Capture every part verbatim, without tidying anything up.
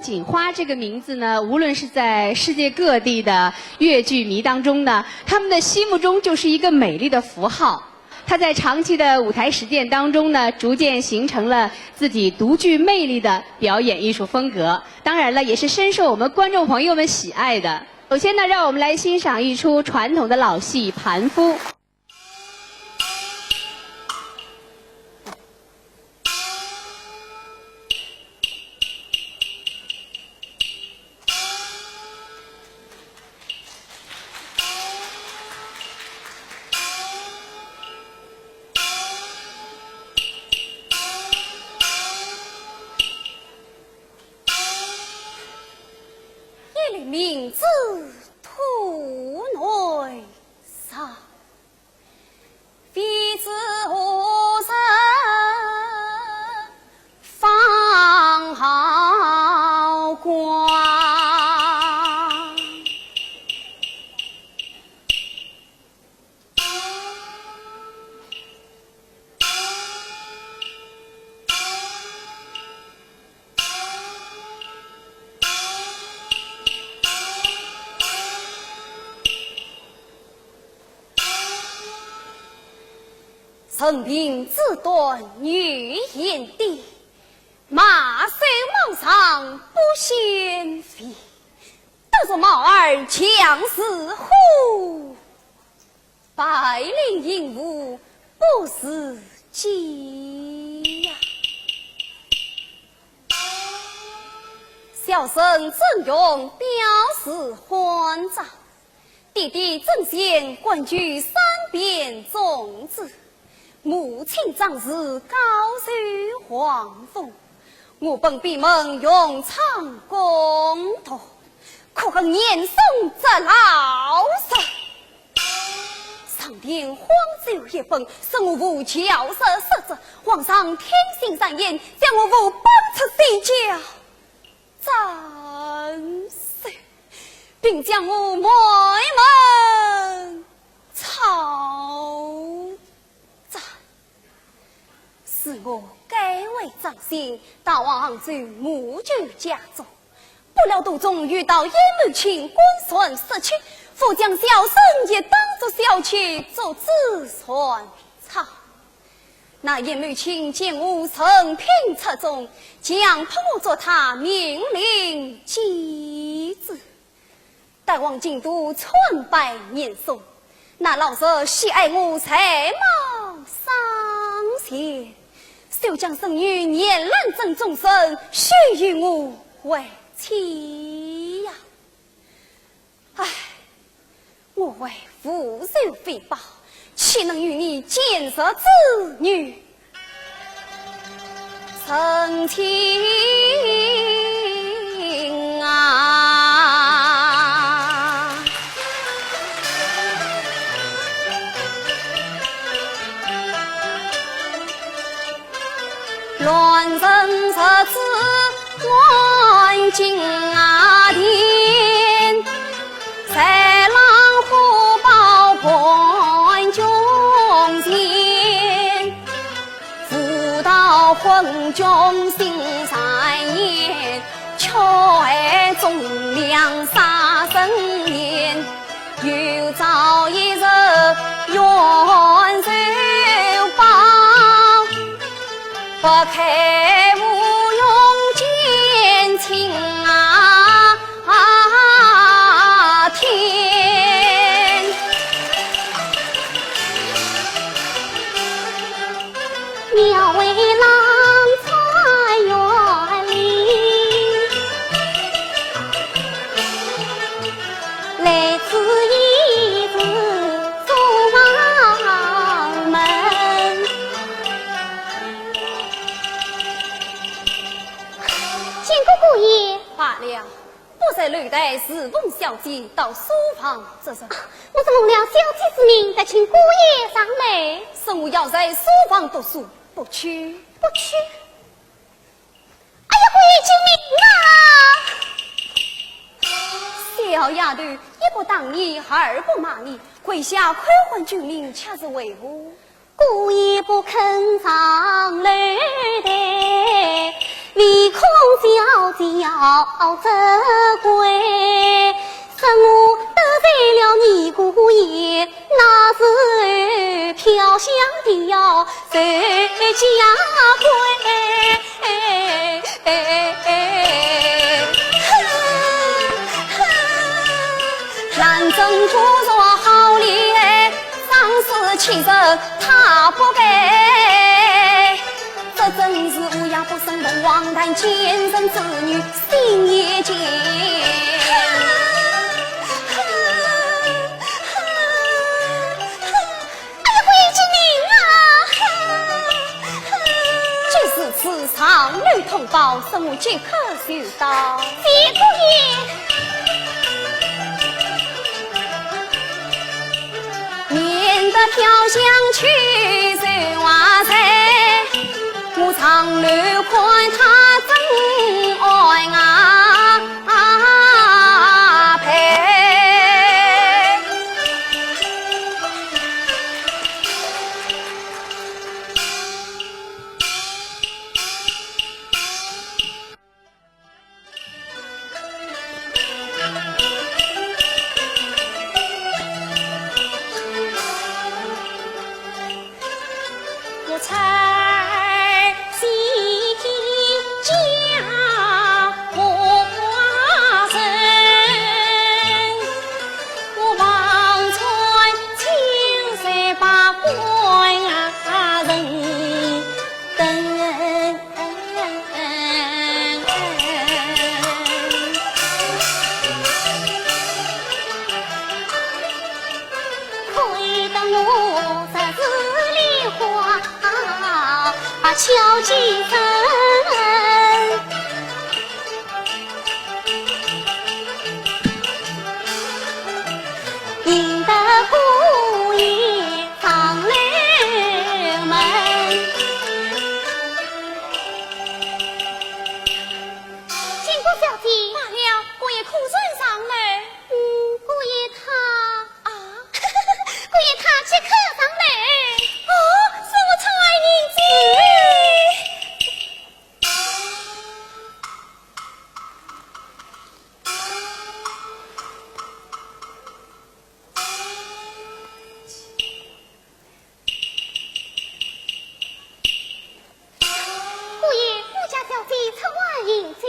锦花这个名字呢，无论是在世界各地的越剧迷当中呢，他们的心目中就是一个美丽的符号。她在长期的舞台实践当中呢，逐渐形成了自己独具魅力的表演艺术风格。当然了，也是深受我们观众朋友们喜爱的。首先呢，让我们来欣赏一出传统的老戏《盘夫》。 一粒明珠吐内ស្រ，非知何日芳好光。 人贫志短语言低，马瘦毛长不显肥。都说猫儿强似虎， 白绫鹦鹉不如鸡呀。小生曾荣表字欢章，爹爹曾铣官居三边总制，母亲张氏高守皇封， 我本闭门勇闯宫斗，可恨严嵩这老贼。上殿荒奏一本，说我无教师失职，皇上听信谗言，将我无本出西郊斩首，并将我满门抄斩。 是我改为张姓，逃往杭州母舅家中，不料途中遇到鄢懋卿官船失去，父将小生也当作小妾做仔船舱。那鄢懋卿见我人品出众，强迫我做他命令继子。 带往京都参拜严嵩，那老贼喜爱我才貌双全，就将孙女严兰贞终身许与我为妻呀。唉，我为父仇非报，岂能与你奸贼子女 成亲啊。乱臣贼子乱金殿，豺狼虎豹盘中阡。 无道昏君心谗言，巧害忠良杀人言。有朝一日冤仇报，不堪无用奸情啊！ 啊，天！描繪郎才园里，来此一字做房门。见过姑爷。罢了。 不在楼台侍奉小姐，到书房做甚？我是奉了小姐之命，特请姑爷上来。说我要在书房读书，不去。不去？哎呀，姑爷救命啊！小丫头，一不打你，二不骂你，跪下叩唤救命，却是为何？ 姑爷不肯上楼台，唯恐小姐责怪，说我得罪了你姑爷，那时候飘香的要受家规。兰贞故作好礼，上司欺人他不该。 这真是无牙不生凤凰蛋，奸人之女心也贱。哎呀，我已经明啊！既如此，上楼通报，说我即刻就到。谢姑爷。 免得飘香去受话罪，我上楼看他怎安排。 我才是家破人，我望穿青山把官人等。 亏得我十指莲花巧几分，引得姑爷上楼门。 金谷小姐。罢了，姑爷可曾上来？嗯，姑爷他……啊？姑爷他即刻上来。哦，是我亲爱的儿子。 姑爷，我家小姐出外迎接。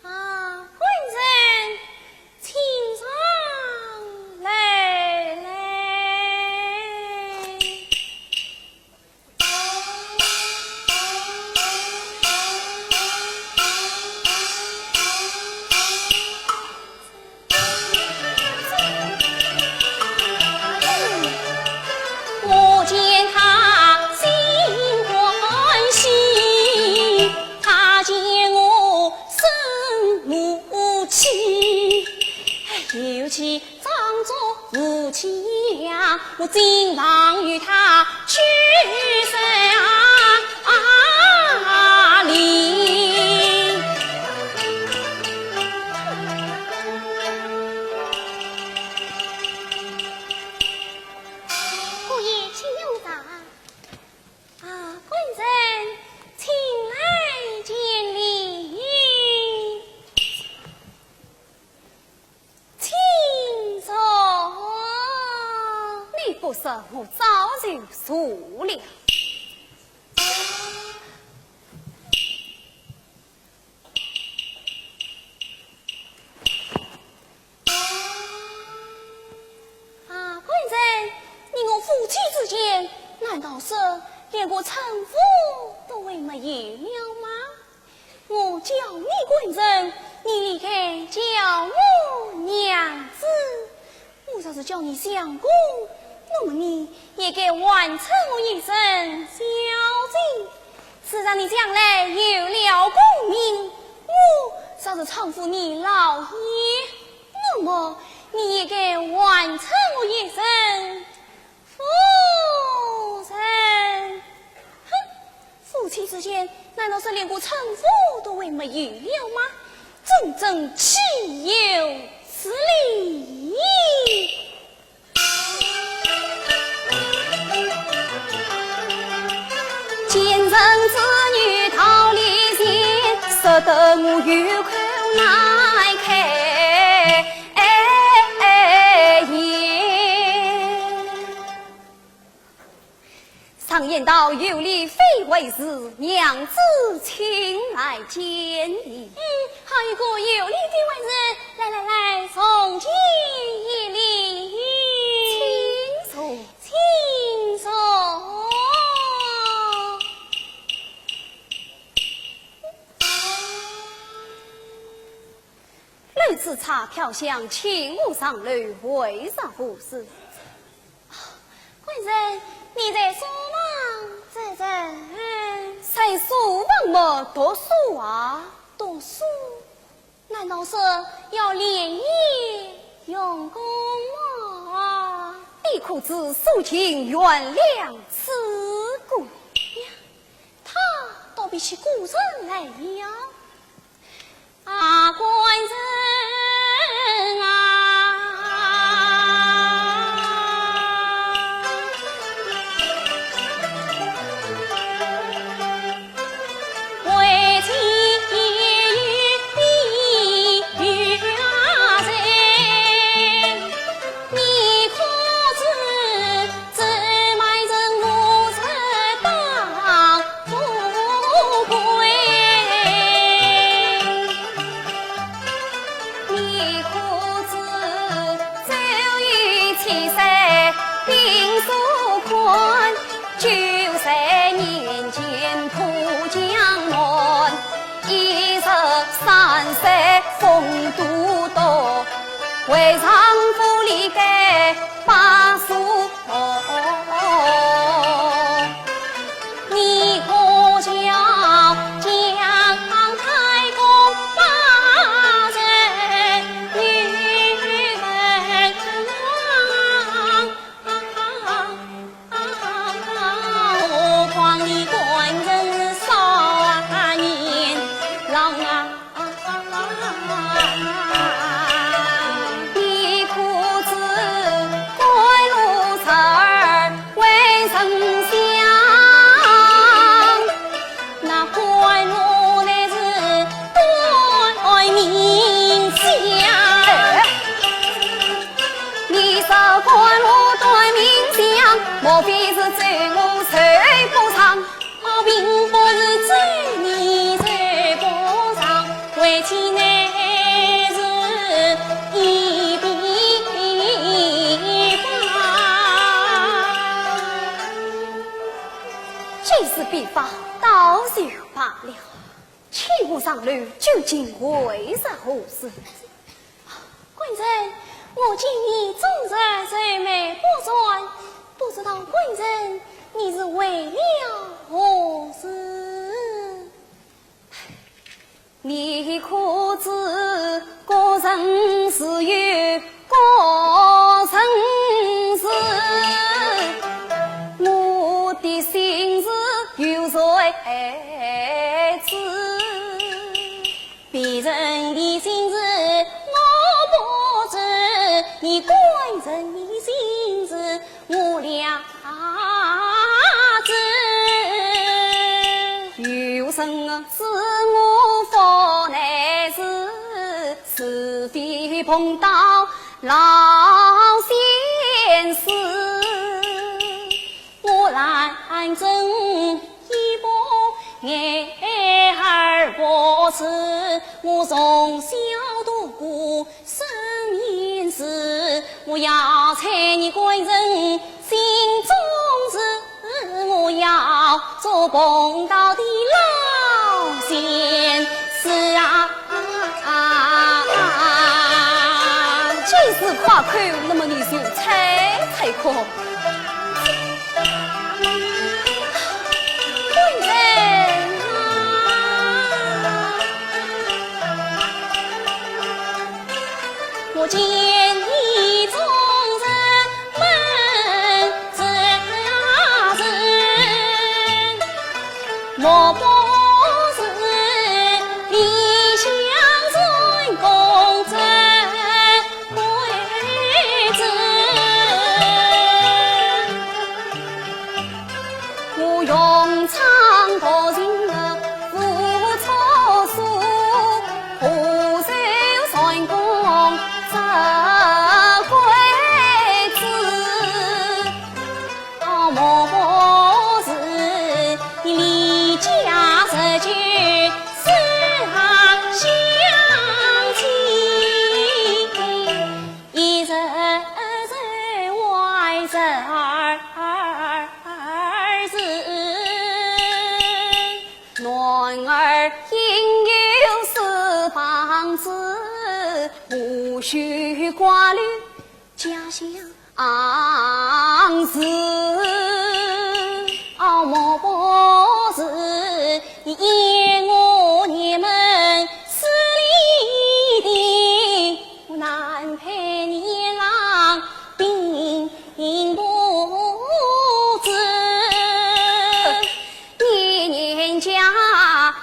啊，官人，请上来来。我见他心欢喜，他见我生和气，尤其装作无气呀，我经常与他去生啊礼。 姑爷，请用茶。啊，官人，请来见礼。请坐。你不说，我早就坐了。 啊，官人，你我夫妻之间，难道是连个称呼都还没有了吗？我叫你官人，你理该叫我娘子。我若是叫你相公，那么你也该还称我一声小姐。 自然你将来有了功名，我若是称呼你老爷，那么你也该还称我一声夫人。哼，夫妻之间难道是连个称呼都还没有了吗？真正岂有此理！ 常言道，有礼非为师，娘子请来见礼。嗯，好一个有礼的为师，来来来，重见一礼。请坐。请坐。 楼之差飘香，请我上楼，为啥不是？官人，你在书房之中。在书房么，读书啊。读书？难道是要连夜用功吗？你可知苏秦原谅此鬼？呀，他倒比起古人来了。 啊，官人啊，为妻有病，你可知 既是必发，倒就罢了。 请我上楼，究竟为啥何事？官人，我见你终日愁眉不展，不知道官人你是为了何事？你可知 个人自有个人事，我的心事有谁知？别人的心事我不知，你官人的心事我了 知。有人知我福难事，除非碰到老仙师。我兰贞一把眼儿不识，我从小读过 三年时，我要猜你官人心中事，我要做碰到的老仙师啊。既是夸口，那么你就猜猜看。 官人啊，我见你终日闷声啊声，莫不儿子，男儿应有四方子，无须挂虑家乡事。哦，莫不是，因我你们势利，难配你郎并不知。你年家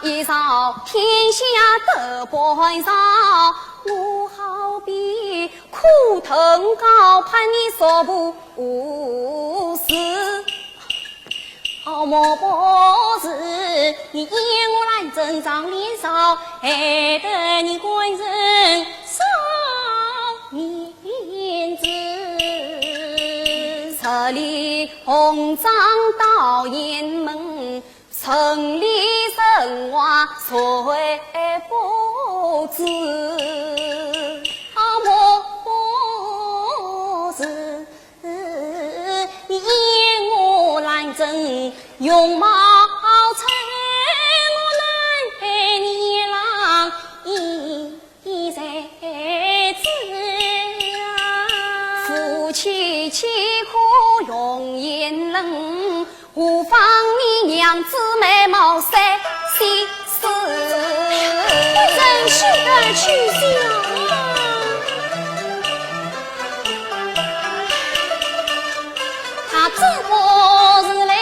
已少，天下得不饶，我好比 苦藤高攀你所不是。好莫不是，你厌恶兰贞长脸少，害得你官人少面子。十里红妆到雁门， 城里城外谁不知？啊，莫不是你厌恶兰贞容貌丑，我难配你郎一 一才子啊。夫妻岂可容颜冷，何妨你娘子美貌三千丝。夫人，休得取笑啊。 他这不是来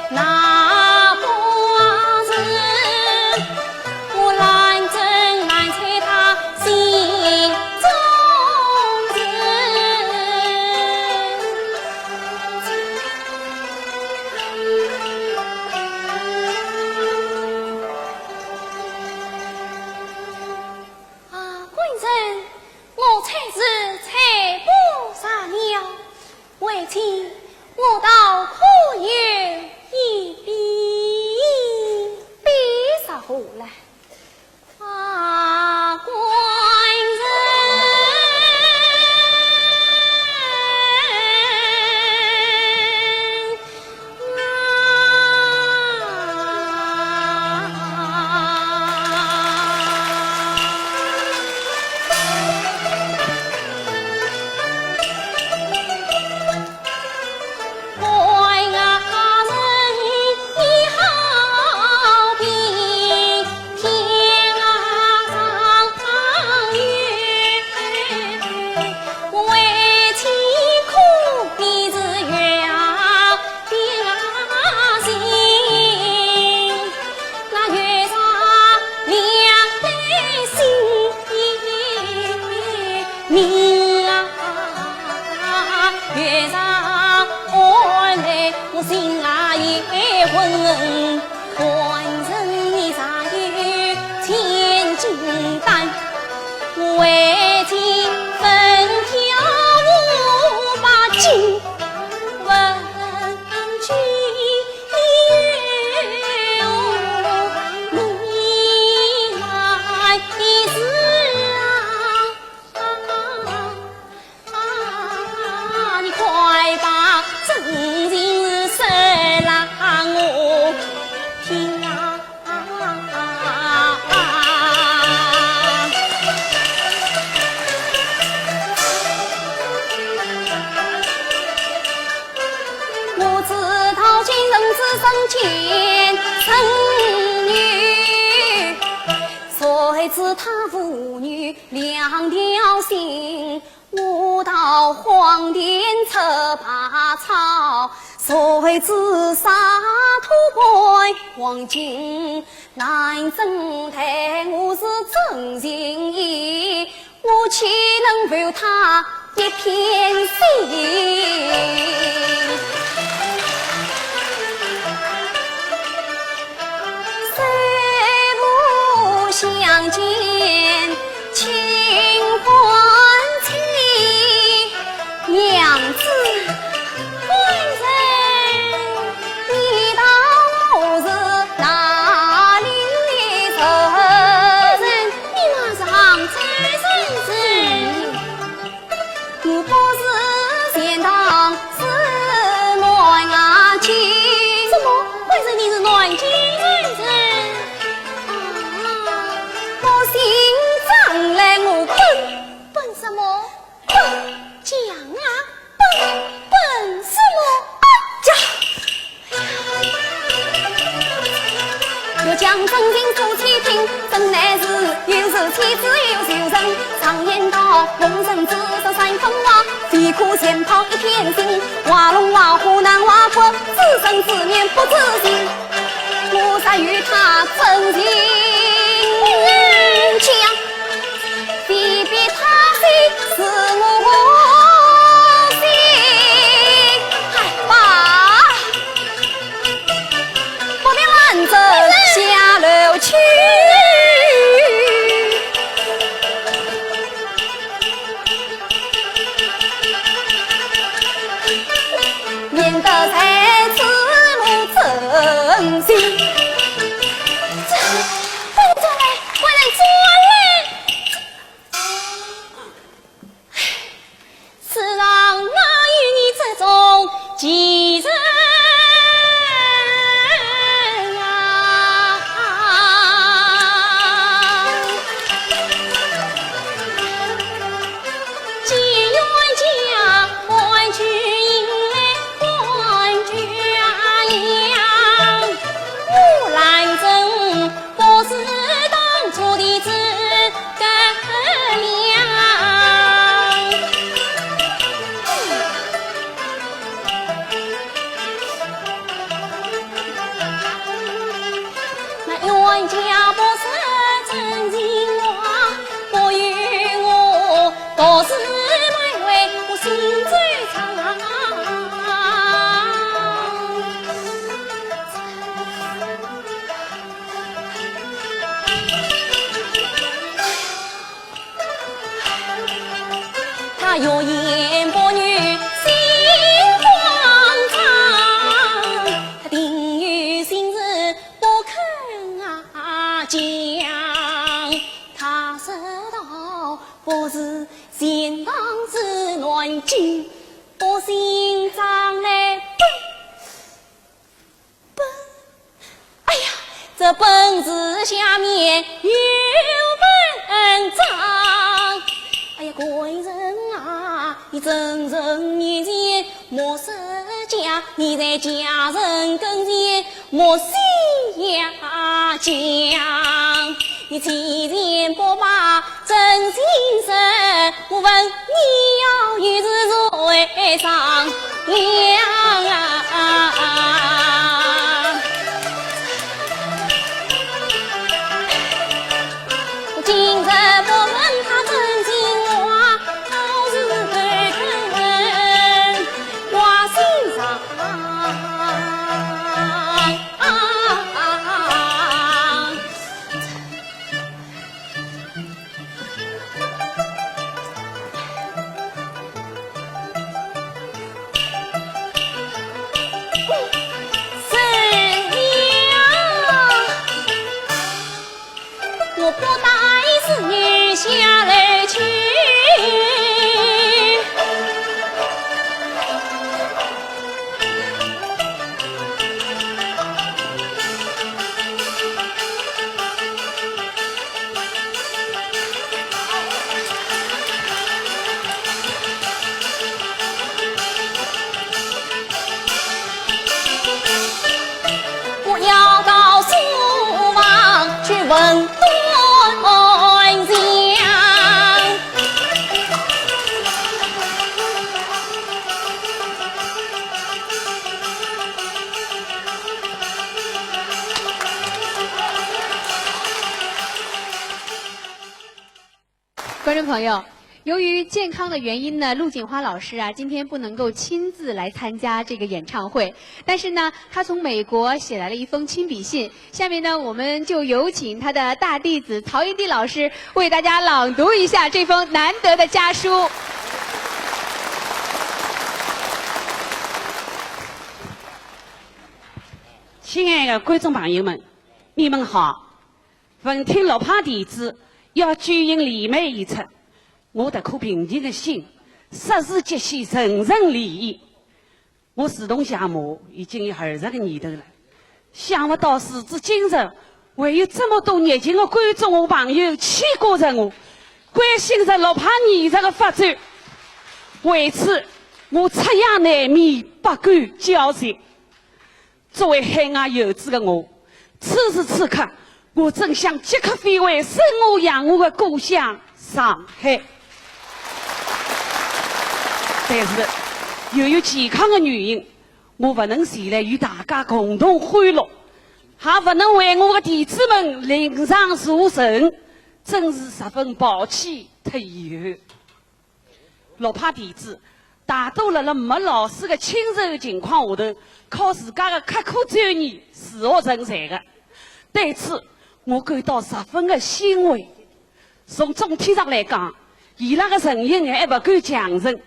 那不是，我兰贞难猜他心中事。啊，官人，我猜是猜不着了。 为妻，我倒可有一比。比啥货嘞？啊，官人啊！ 啊，你快把真情说来我听啊！ 我知道今人之人见人女，谁知他父女两条心。我到荒田吃百草，谁知沙土伴黄金，兰贞待我是真心意。 我岂能负他一片心？四目相见，清欢起。 娘子，官人，你道我是哪里人？官人，你乃是杭州人是？我不是妻子有仇人，常言道，弄臣之日三分外，飞虎前跑一片心，画龙画虎难画骨，知人知面不知心。我若与他真情讲，非比他心是我心。哎，爸。 不免拦着下楼去。免得在此弄真心。这，快点转来，快点转来！ 世上哪有你这种奇人啊？既然讲官军迎来官军阳，我拦着 不是当初的诸葛亮。那冤家不是真情话，不由我独自埋怨我心惆怅。 他欲言不语心慌张，他定有心事不肯啊讲。他说道：不是钱塘之乱，金不心肠来奔。 奔，哎呀，这奔字下面有文章。哎呀，官人啊，你真正面前莫说假，你在家人跟前莫细呀讲。你欺骗不把 真心实，我问你要一日如何商量啊？我今日不问他真心话，倒是头疼挂心上。 是呀，我不带侍女下楼去。 我要到书房去问端详。 观众朋友，由于健康的原因呢，陆锦花老师啊，今天不能够亲自来参加这个演唱会，但是呢，她从美国写来了一封亲笔信。下面呢，我们就有请她的大弟子曹云棣老师为大家朗读一下这封难得的家书。亲爱的观众朋友们，你们好。 闻听陆派弟子要举行联袂演出，我这颗平静的心，霎时间生人怜意。我自从谢幕已经有二十个年头了，想不到时至今日，还有这么多热情的观众和朋友牵挂着我，关心着陆派艺术的发展。为此，我出洋难免百感交集。 作为海外游子的我，此时此刻，我真想即刻飞回生我养我的故乡上海。但是，由于健康的原因，我勿能前来与大家共同欢乐，也勿能为我的弟子们领赏助阵，真是十分抱歉特有。 陆派弟子大多辣辣没老师的亲授情况下头，靠自家的刻苦钻研自学成才的。对此，我感到十分的欣慰。从总体上来讲，伊拉的成绩还勿够强成，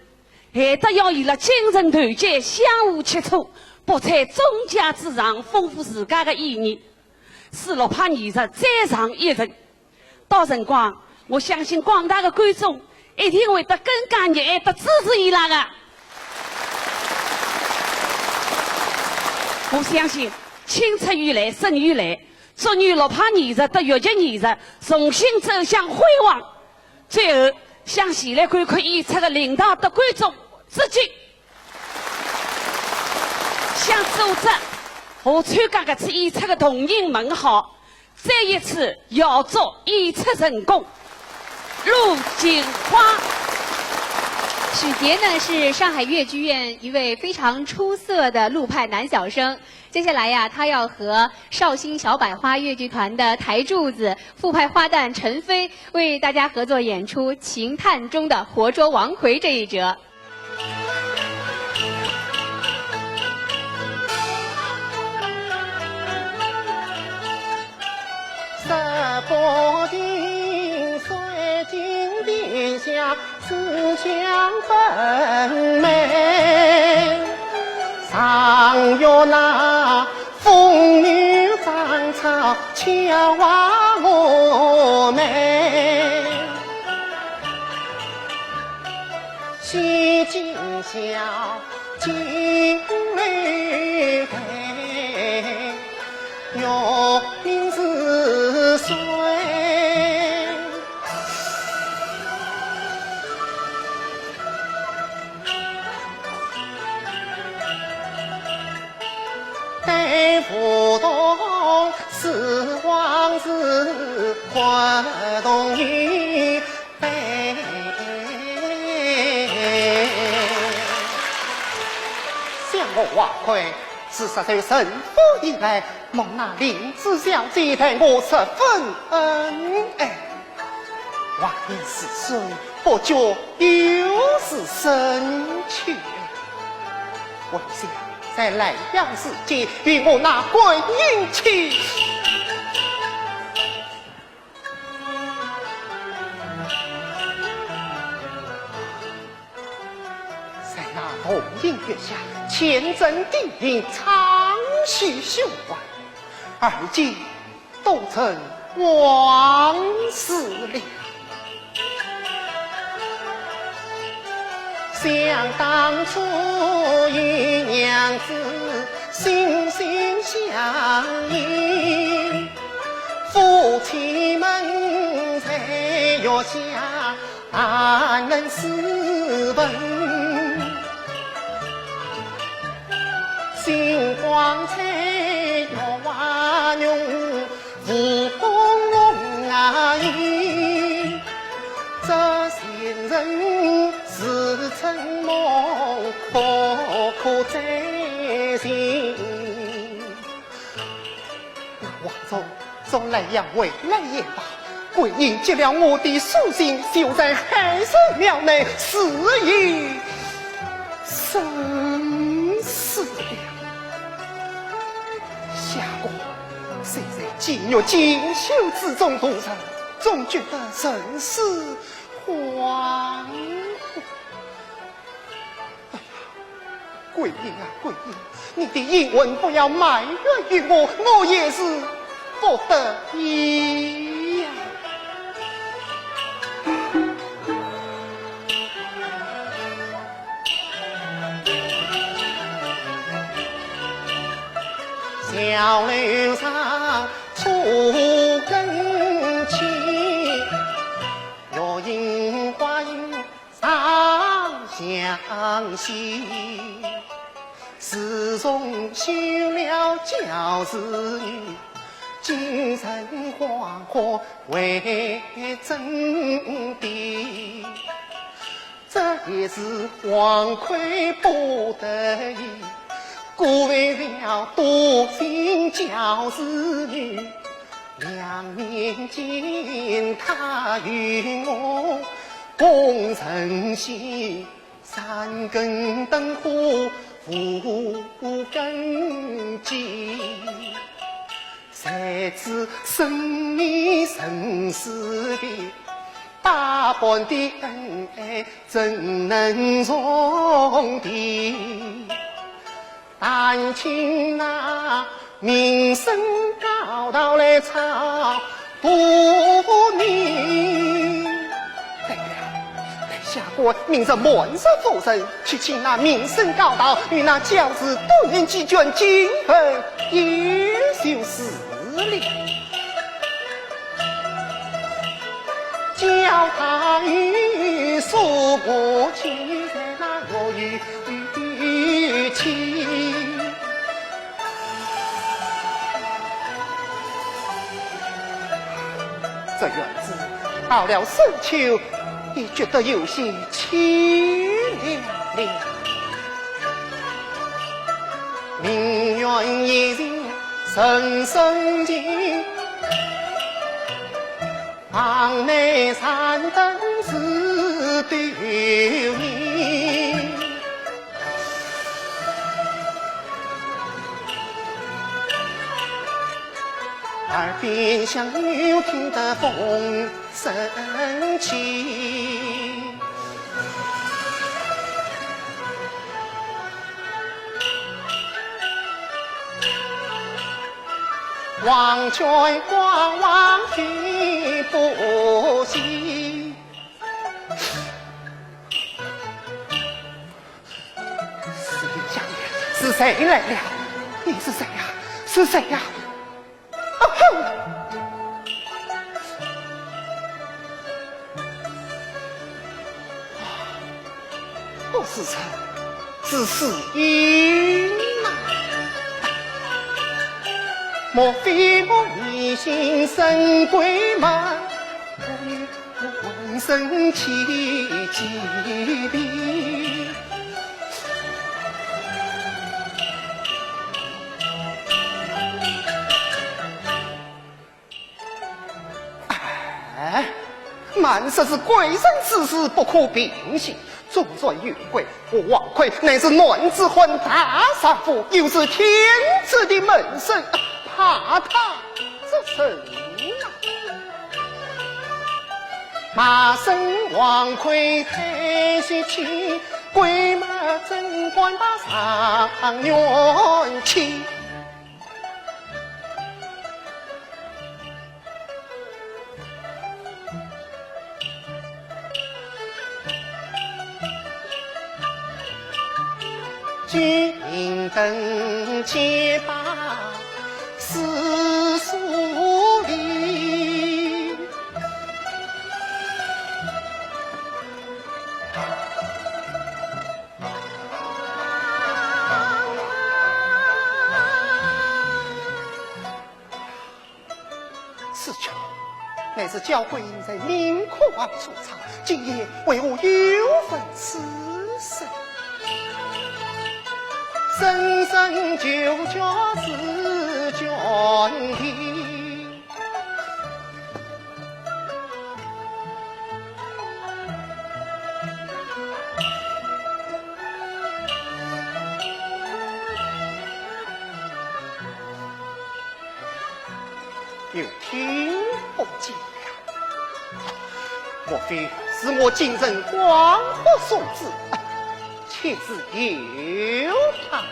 还得要伊拉精诚团结，相互切磋，博采众家之长，丰富自家的意义，使陆派艺术再上一层。 到辰光，我相信广大的观众一定会得更加热爱的支持伊拉的。我相信，青出于蓝胜于蓝，祝愿陆派艺术搭越剧艺术重新走向辉煌。最后，向前来观看演出的领导搭观众致敬。 向组织和参加搿次演出的同仁问好，再一次要祝演出成功。《陆金花》。许杰呢，是上海越剧院一位非常出色的陆派男小生。接下来呀，他要和绍兴小百花越剧团的台柱子、傅派花旦陈飞为大家合作演出《秦探》中的活捉王魁这一折。 十八亭水晶殿下，书香分明。上月那风雨芳草，巧话无眉。 西京小金楼台，月明似水。对梧桐，似往事，还童年。 想我王魁自入赘陈府以来，蒙那令子小姐待我十分恩爱。往年似水，不觉又是深秋。还想在莱阳时节，与我那桂英去。 在那桐影月下，虔诚低吟，唱首绣花，而今都成往事了。想当初与娘子心心相印，夫妻们在月下 谈论诗文，星光璀璨月华浓，浮红红啊映，这仙人似春梦，不可再醒。 王总，从莱阳回来也罢，桂英接了我的书信，就在海神庙内自缢身死了。想我虽在几月锦绣之中度日，总觉得人世恍惚。 哎呀，桂英啊，桂英，你的英魂不要埋怨于我，我也是不得已呀。小楼上初更起，月影花影 长相惜。自从休了教师女，京城黄河为准的，这也是王魁不得已。故为了多情教子女，两面间他与我共成亲。 三更灯火五更鸡，谁知生米生死的，百般的恩爱怎能重提？但请那名声高道来操 不明。对了，待下官明日满日无事，去请那名声高道与那教子多年鸡圈金盆，也就是了。叫他有所不及，在那落雨 雨期。这院子到了深秋，也觉得有些凄凉了。名园已是人声静， 房内残灯似丢影。耳边响雨听得风声起。 黄泉光望君不醒。是谁呀？是谁来了？你是谁呀？是谁呀？啊哼！ 不是人，是死人呐！莫非我疑心生鬼吗？我有浑身起鸡皮。 哎，慢说是贵人之事，不可平息。纵然有鬼，我王魁乃是男子汉大丈夫，又是天子的门生，怕他做甚啊？骂声王魁太稀奇，鬼嘛怎敢把上院去？ 举明灯，揭罢诗书礼。 此曲乃是交桂英在明窟而所唱，今夜为何又闻此声？声声旧曲似卷题。 又听不见了。莫非是我今生枉活送子？且自由他。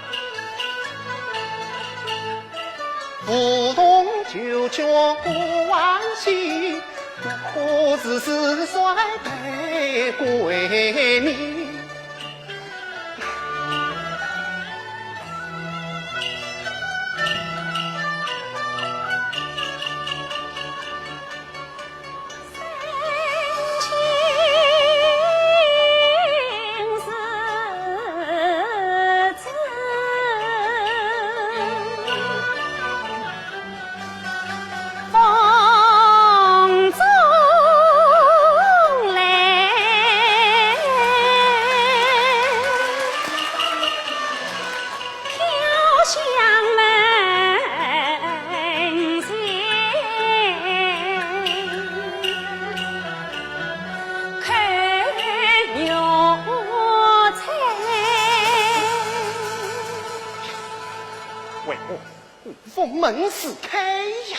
为我无风门自开呀！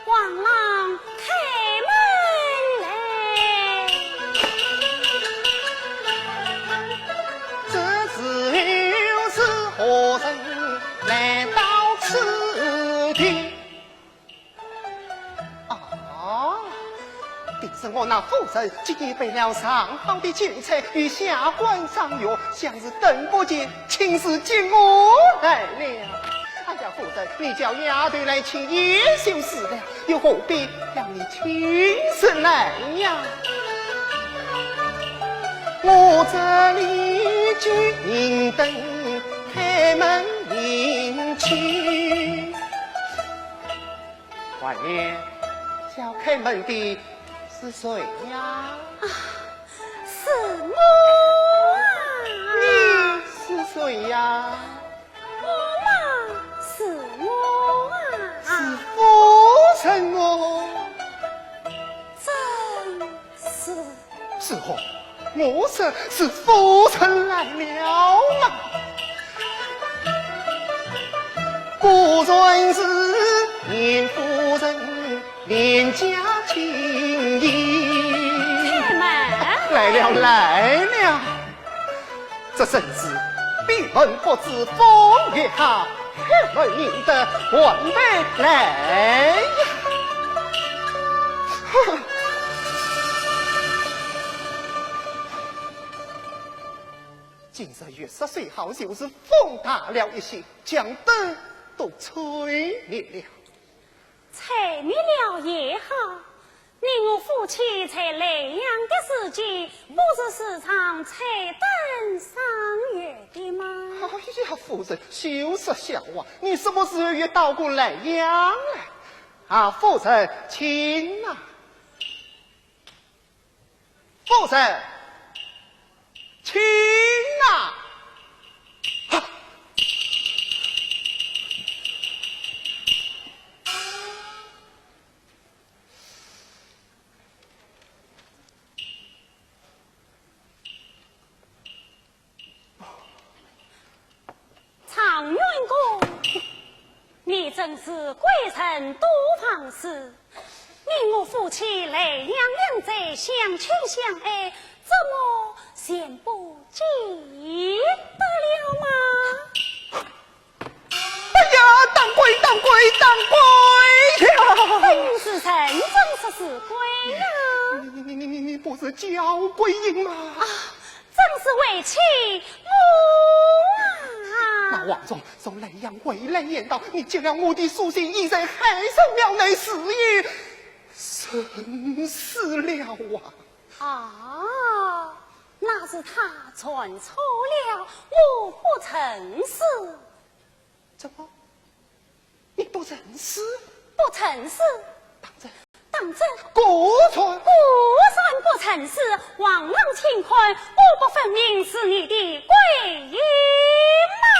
王郎开门来。这时候是何人来到此地？ 啊，定是我那夫人今夜备了上好的酒菜与下官赏月，想是等不及，径自进屋来了。哎呀，夫人，你叫丫头来请也就是了，又何必要你亲自来呀？我这里静等开门迎亲。 外面叫开门的是谁呀？啊，是我啊！你是谁呀？我嘛，是我啊！是夫人哦。真是 是哦，我说是夫人来了嘛。果然是严夫人，严家金印。开门。来了，来了。这真是闭门不出风月好， 开门迎得晚辈来呀。今日月色虽好，就是风大了一些，将灯都吹灭了。吹灭了也好， 你我夫妻在莱阳的时节，不是时常吹灯赏月的吗？哎呀，夫人，休说笑话，你什么时候也到过莱阳来？啊，夫人，请呐。夫人，请呐。啊！ 状元公，你真是贵人多忘事。你我夫妻莱阳两载相亲相爱，怎么前不久得了吗？ 哎呀，当归，当归，当归呀！真是人真是是鬼呀！你，你，你，你，你不是焦桂英吗？啊，真是为妻我啊！那王忠从莱阳回来言道，你接了我的书信，已在海上庙内自缢身死了啊！啊，那是他传错了，我不曾死。 怎么？你不曾死？不曾死。当真？当真。果然？果然不曾死。王郎请看，我不分明是你的桂英吗？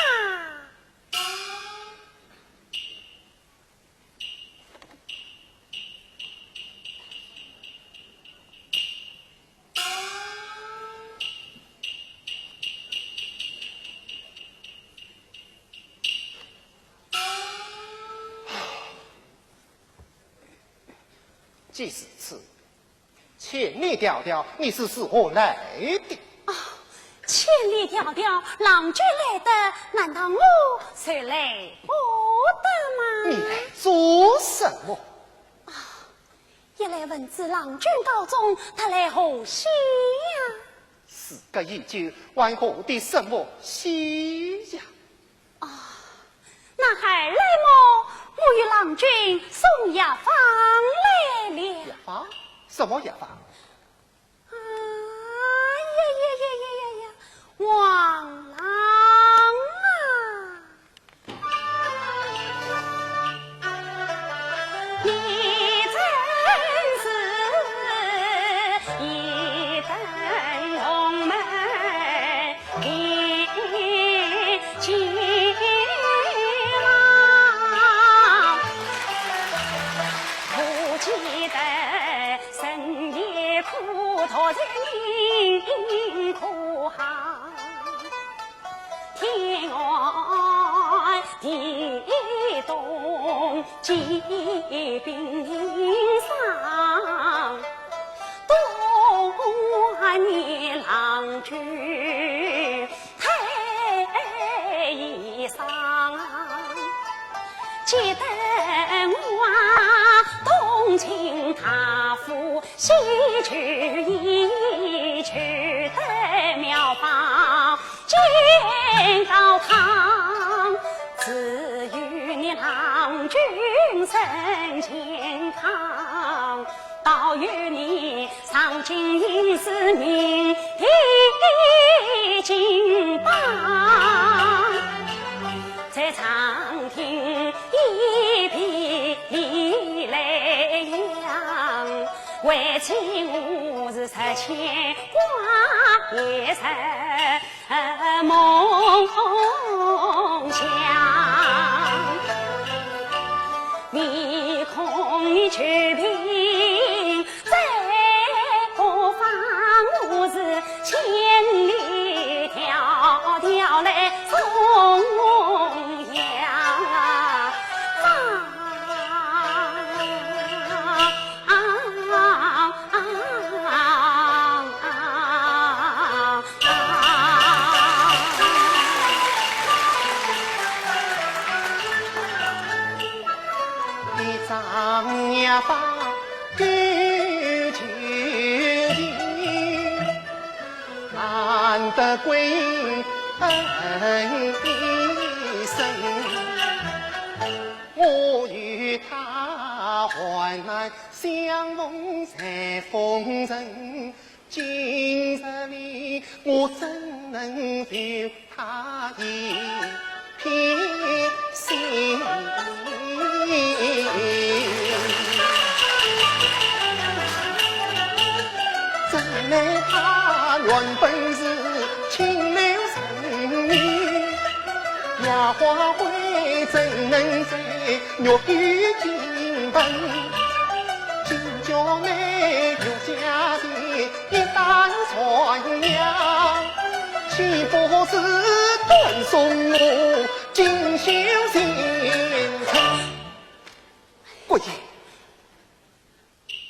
既如此，千里迢迢，你是如何来的？啊，千里迢迢，郎君来得，难道我就来不得吗？你来做什么？啊，一来问知郎君高中，二来贺喜呀。事隔已久，还贺的什么喜呀？ 啊，那二来么，我与郎君送药方来了。药方？什么药方？哎呀呀呀呀呀呀，王郎啊！ 郭英，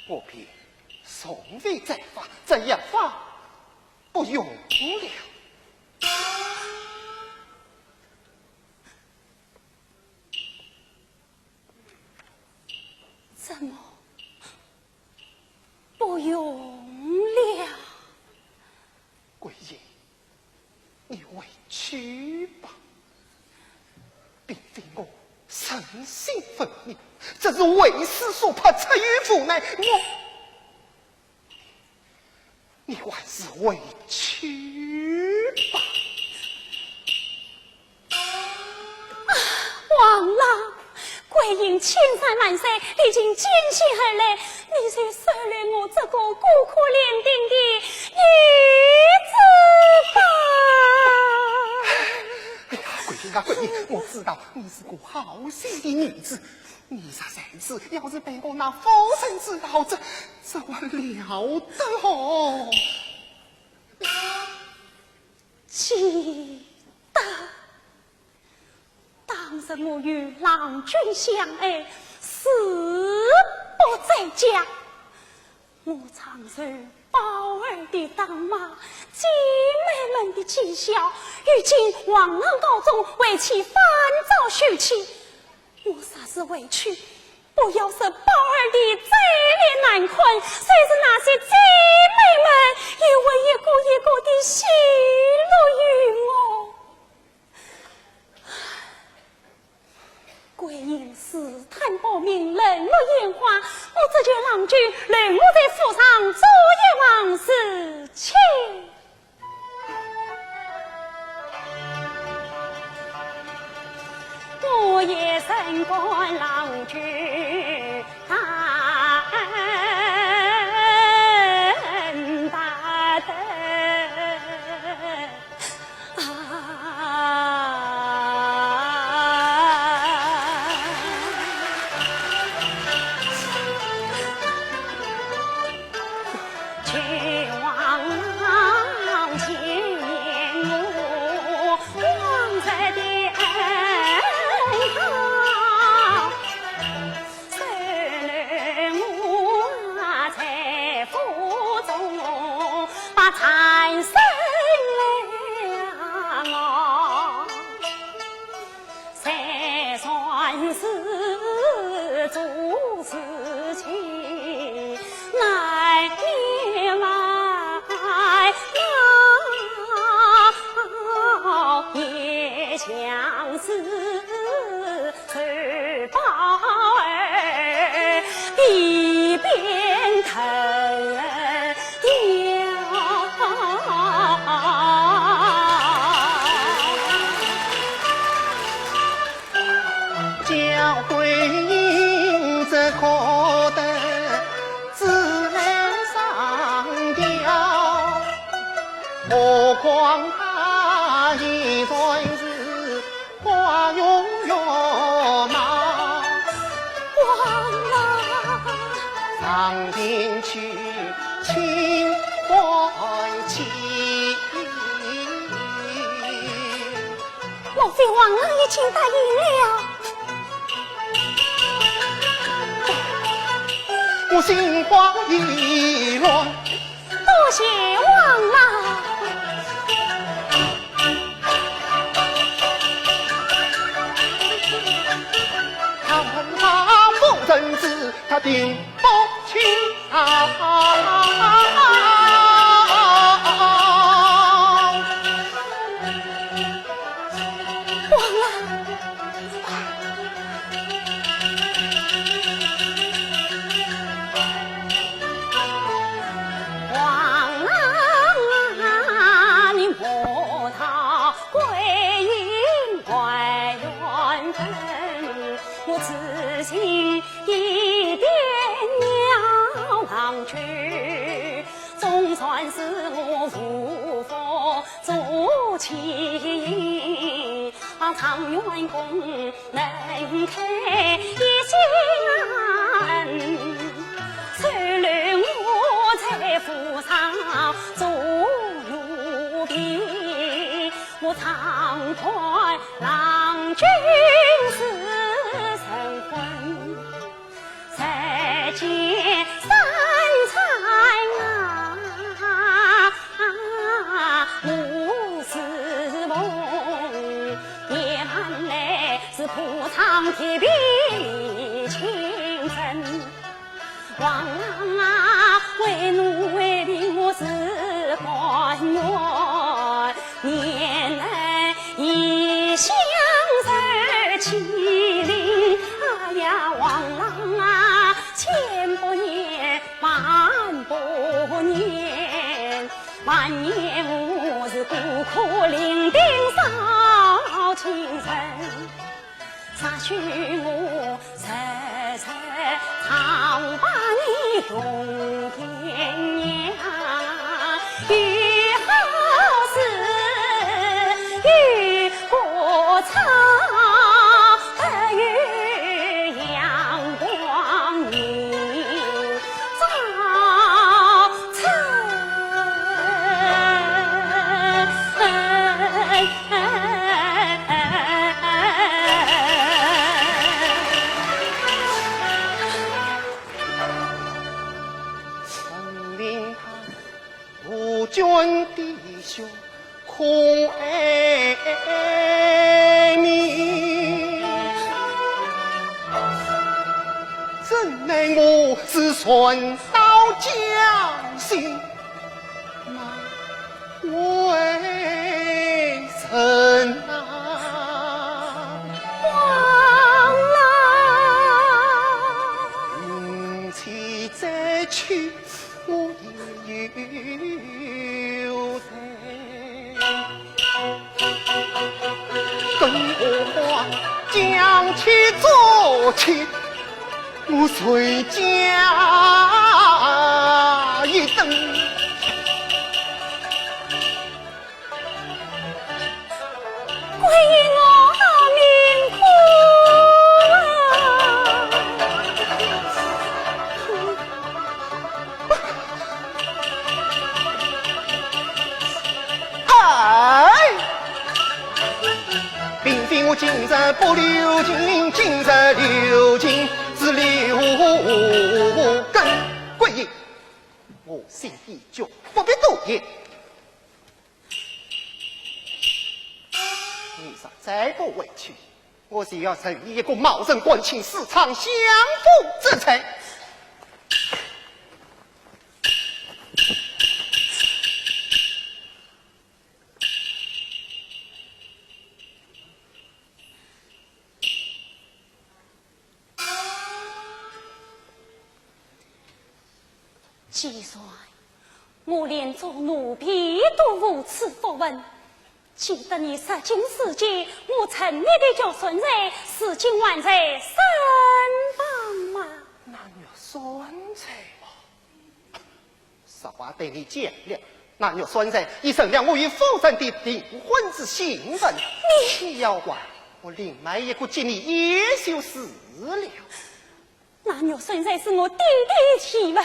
我便从未再发，这药方不用了。 怎么不用了？桂英，你回去吧。并非我存心分你，只是为师所迫，出于无奈，我 你还是回去吧。啊，王郎，桂英千山万水，历尽艰险而来，你就收留我这个孤苦伶仃的女子吧。哎呀，桂英啊，桂英，我知道你是个好心的女子， 你若如此，要是被我那夫人知道，这，这还了得哦！记得，当日我与郎君相爱，誓不再嫁。我常受宝二的打骂，姐妹们的讥笑，如今黄郎高中为妻反遭休妻。我若是回去，不要说宝二的嘴脸难看，就是那些姐妹们也会一个一个的奚落于我。 桂英试探宝明，冷落烟花，我只求郎君留我在府上做一房侍妾。我也曾感郎君大恩大德。 啊，君王见我往日的恩好。 收留我在府中，把产生了我，才算是做事情，难免嘛，也像是 受宝二的鞭头。王郎。莫非王郎已经答应了？多谢王郎。 王郎。 王郎啊，你莫道桂英怪缘分，我痴心一点要郎君，总算是我无福做妻。状元公 能开一扇门，收留我在府上做奴婢，我常看郎君是神魂，日见三餐啊，无事奉，夜半来 是铺床贴被理亲政。王郎啊，为奴为婢我是甘愿，念恩一乡受欺凌。哎呀，王郎啊，千百年，万百年， 万年我是孤苦伶仃少情人，啥许我日日常把你用心念，有好事有过错，都有阳光明 照出。无君的血空哀鸣，怎奈我是船到江心难回程啊！忘了，明天再去。 我也有罪。跟我讲起做起，我谁家一等。 桂英啊，命苦啊！哎，并非我今日不留情，今日留情是留根。桂英，我心已决，不必多言。 你若再不回去，我就要认你一个冒认官亲、私闯相府之贼。 既然我连做奴婢都无此福分，只得你如今死去，我陈年的旧算账，如今还在身旁吗？那玉算账嘛，实话对你讲了，那玉算账已成了我与夫人的订婚之信物，你要还，我另买一个给你也就是了。 那玉算账是我爹爹的遗物，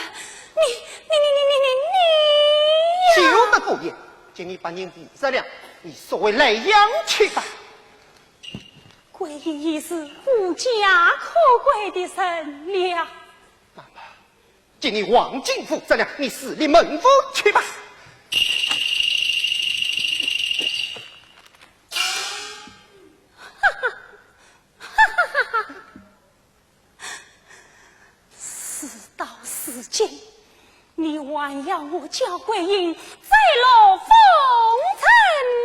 你、你、你、你、你、你、你呀！休得多言，给你白银二十两，你收回莱阳去吧。桂英已是无家可归的人了。那么，给你黄金五十两，你自立门户去吧。哈哈，哈哈哈哈！ 事到如今，你还要我焦桂英再落风尘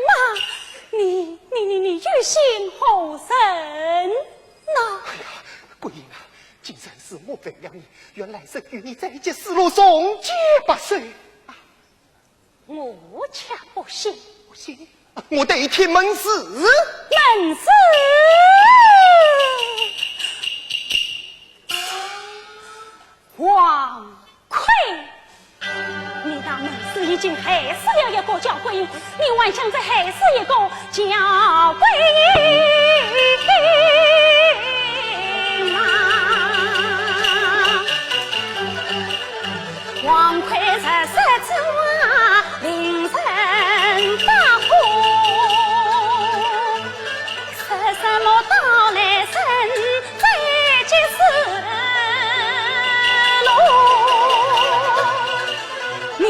吗？你、你、你、你于心何忍呐？哎呀，桂英啊，今日是我误会了你，原来是与你在一起，死路重结不休啊！ 我却不信。不信？我对天盟誓。盟誓？王魁，你那盟誓已经害死了一个焦桂英，你还想再害死一个焦桂英吗？ 王魁若失主啊，令人发火。说什么到来生再结丝路，你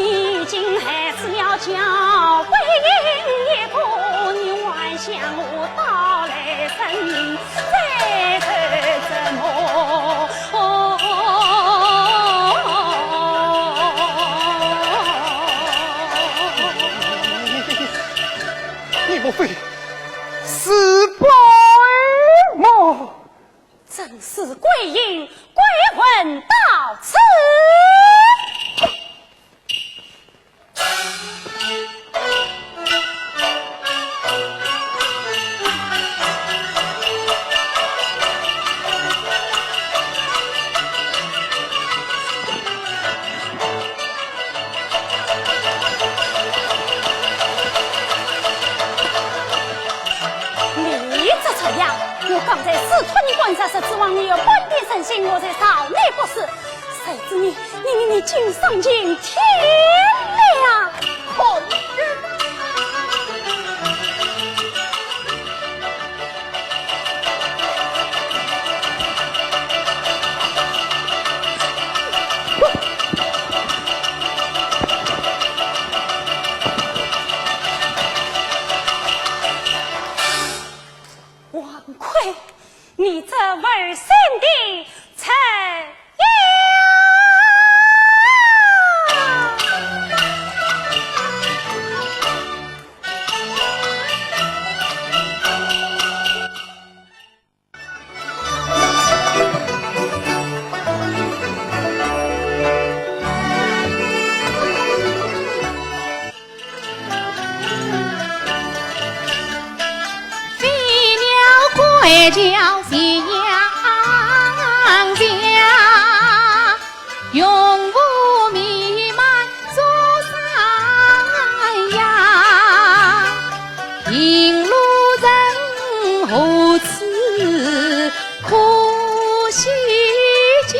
竟还是要焦桂英一个，你还想我到来生 再受折磨。你莫非是白目？正是桂英鬼魂到此。 你这畜生，我刚才私托你官职，实指望你有半点人心，我才饶你不死。 谁知你，你，你，你竟丧尽天良！混日！桥斜阳斜，云雾弥漫竹山斜，行路人何处可歇脚？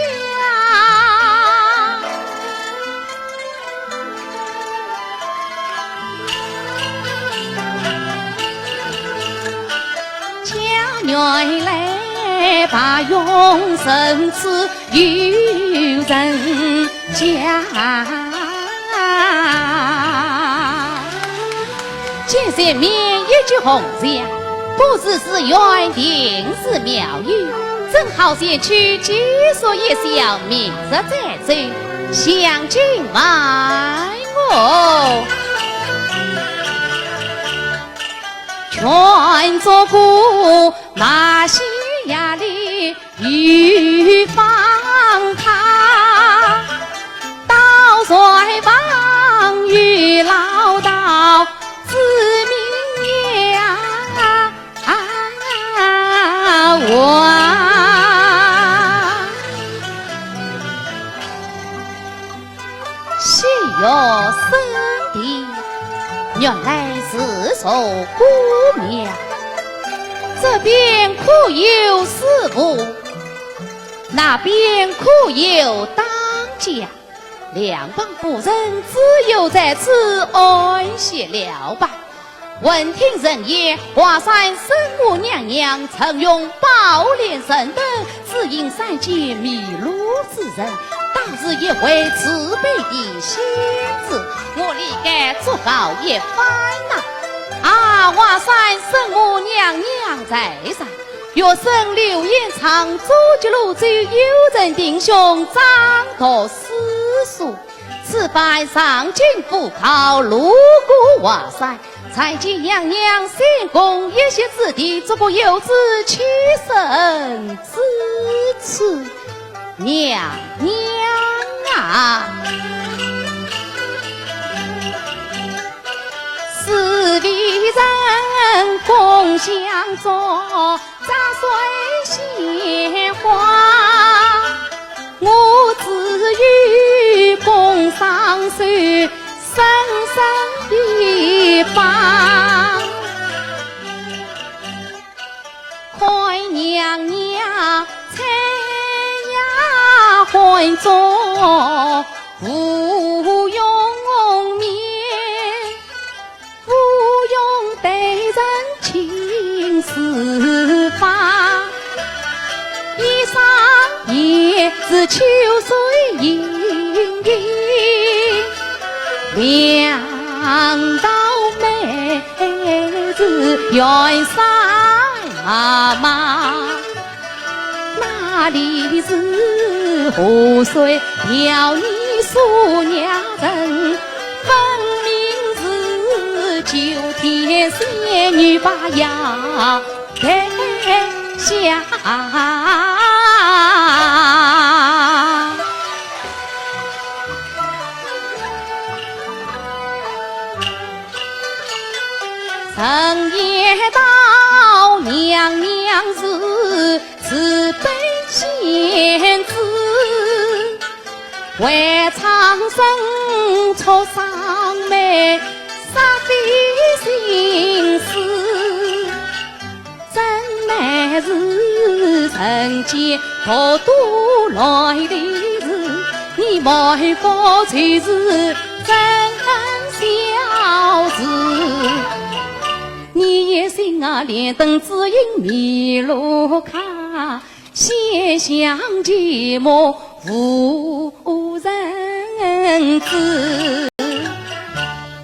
家园来，白云深处有人家。见前面一级红墙，不知是园定是庙宇，正好前去解说一宵，明日再走，详情慢 我劝做姑妈，西衙里有访他，倒在旁有老道子明娘。 啊，我西岳圣地，原来是座古庙。这边可有师父，那边可有当家。 两旁不认，只有在此安歇了吧。闻听人言，华山圣母娘娘曾用宝莲神灯指引山间迷路之人，当是一位慈悲的仙子，我理该祝告一番呐。啊，华山圣母娘娘在上， 学生柳延昌，祖籍潞州，友人弟兄，掌读诗书。此番上京赴考，路过华山，参见娘娘仙宫一席之地，只不由此起身之处。娘娘啊！ 是为人共相助，杂碎鲜花。我只有共双手，深深地放。 看娘娘在丫鬟中无容面，无容待人情似花，一双眼似秋水盈盈。 两道眉似远山茫茫，哪里是河水迢你素雅人？分明是九天仙女把腰 台下。人言道娘娘是慈悲仙子， 为苍生出双眉，煞费心思，真乃是人间独独来的事。你莫过就是真小事，你一心啊，连灯只因迷路卡。 先想其母无人知，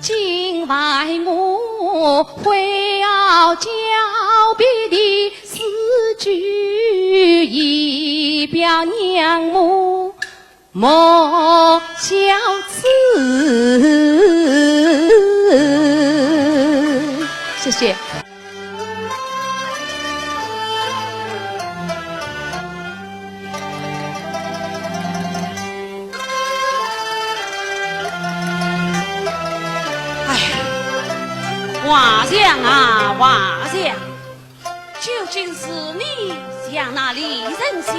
今晚我会要狡辩的诗句以表娘母莫小痴。谢谢。 哎，华强啊，华强！究竟是你像那李丞相，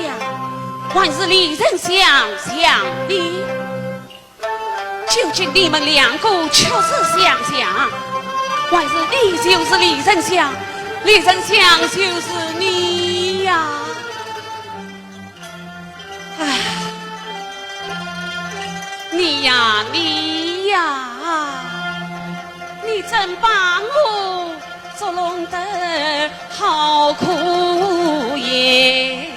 还是李丞相像你？究竟你们两个确实相像，还是你就是李丞相，李丞相就是你呀？唉，你呀，你呀，你真把我 捉弄得好苦也。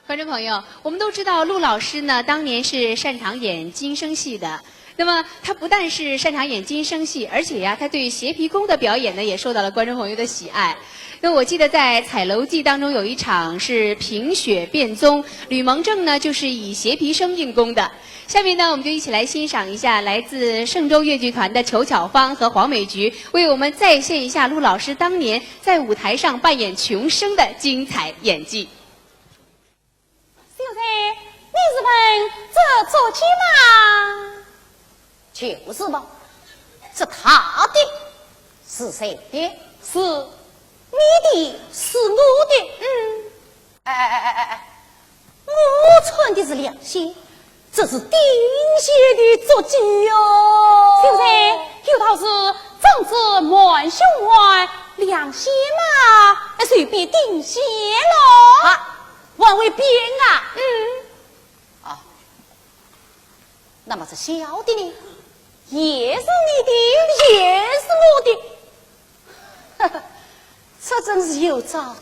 观众朋友，我们都知道陆老师呢，当年是擅长演京生戏的。那么他不但是擅长演京生戏，而且呀，他对协皮功的表演呢，也受到了观众朋友的喜爱。那我记得在《彩楼记》当中有一场是评雪辨宗，吕蒙正呢就是以协皮生硬功的。下面呢，我们就一起来欣赏一下来自嵊州越剧团的裘巧芳和黄美菊为我们再现一下陆老师当年在舞台上扮演穷生的精彩演技。 秀才，你是问这足迹吗？就是嘛，这他的是谁的？是你的，是我的。嗯。哎哎哎哎哎哎，我穿的是凉鞋，这是钉鞋的足迹哟。秀才，有道是：长子满胸怀，凉鞋嘛，哎，随便钉鞋喽。啊， 还未变啊？嗯。那么这小的呢？也是你的，也是我的。这真是有朝朝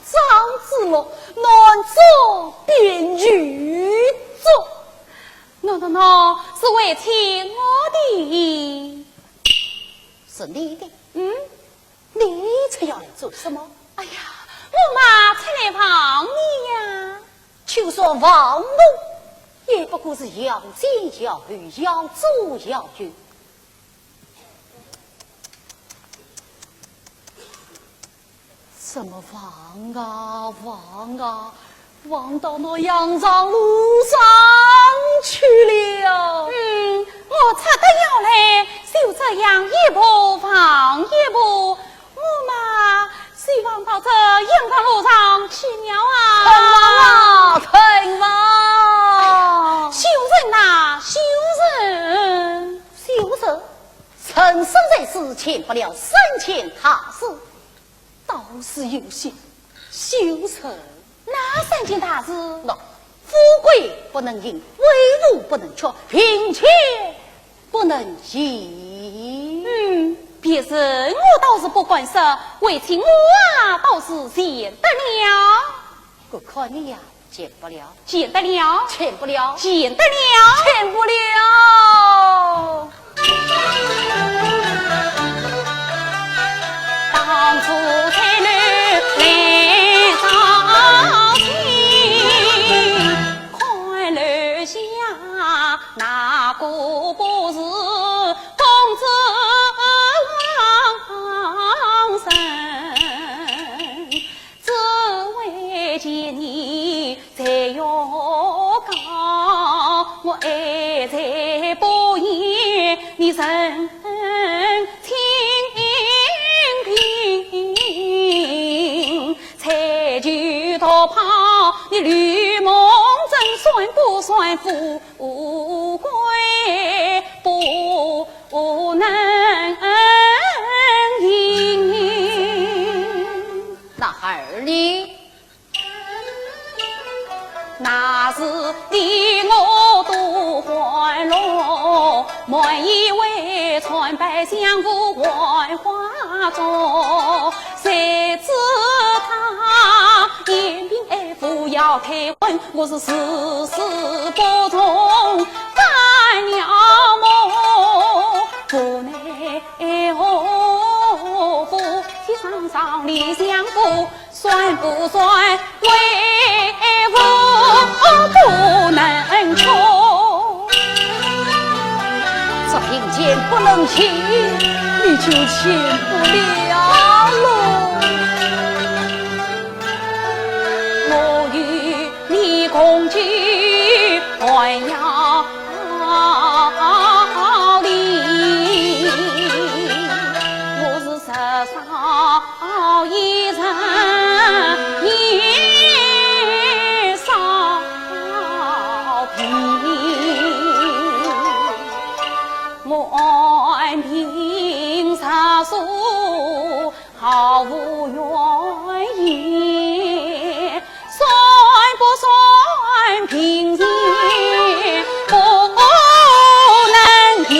之暮，暖作便与作。喏喏喏，是为妻我的。是你的？嗯。你这要来做什么？哎呀，我嘛出来望你呀。就算望我，也不过是要前要后，要左要右。怎么望啊望啊，望到那羊肠路上去了？嗯，我出得要来，就这样一步望一步，我嘛，就望到这羊肠路上去了啊！疼啊，疼啊！小人呐，小人。小人？人生在世，欠不了三件大事。 倒是有些，小人。哪三件大事？那富贵不能淫，威武不能屈，贫贱不能移。嗯，别人我倒是不敢说，为妻我啊，倒是欠得了。我看你呀， 欠不了。欠得了。欠不了。欠得了。欠不了。当初在楼来招亲，看楼下那个不是公子王人。 只为见你才要讲，我爱才不言你人情平，才求道怕你绿梦真算不算富贵不能行。那孩儿呢？ 那时你我都欢乐，满以为穿白相府槐花妆。谁知他嫌贫爱富要退婚，我是誓死不从，发了梦，无奈何，夫妻双双离相府， 算不算为富不能穷？这贫贱不能移，你就移不了喽。我与你共居寒窑里，我是 十少一人年少贫，我安贫若素毫无怨言，算不算贫贱不能移。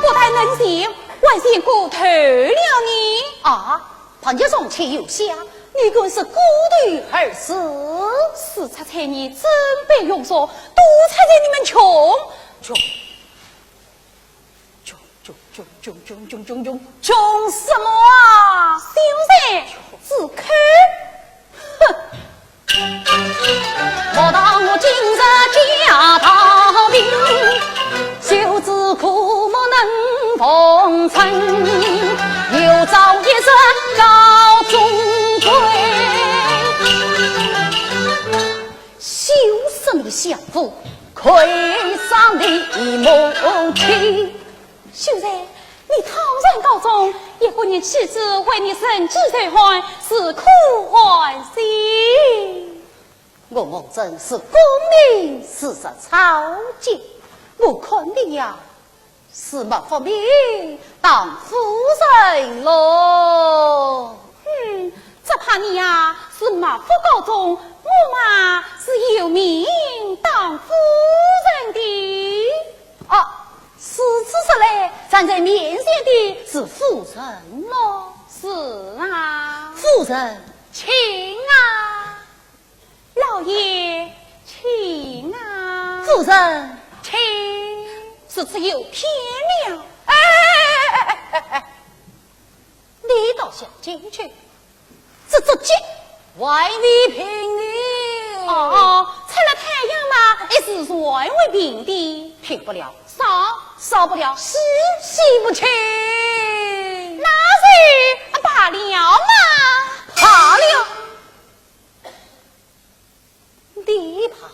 不但能行，还嫌过头了呢。啊，潘家从前有下，你更是过头而思。四出彩泥真被用说，多出彩你们穷。穷，穷，穷，穷什么啊？小人只看。哼！莫道我今日家道贫，就只苦木能逢春，有朝一日高中贵。休说你相府，亏上你母亲。 秀才，你倘然高中，一个人妻子为你忍饥受寒，是苦还是？我母亲是功名四十草芥，我看你呀，是莫府名当夫人咯。哼，只怕你呀，是莫府高中，我嘛是有名当夫人的。哦，如此说来，站在面前的是夫人咯。是啊。夫人，请啊。 老爷，请啊。夫人，请。如此有偏了。哎，哎，哎，哎，哎，你倒想进去，这足迹还未平呢。哦，出了太阳嘛，一时还未平的。平不了，扫，扫不了，洗，洗不清。那就罢了嘛。罢了。 你怕，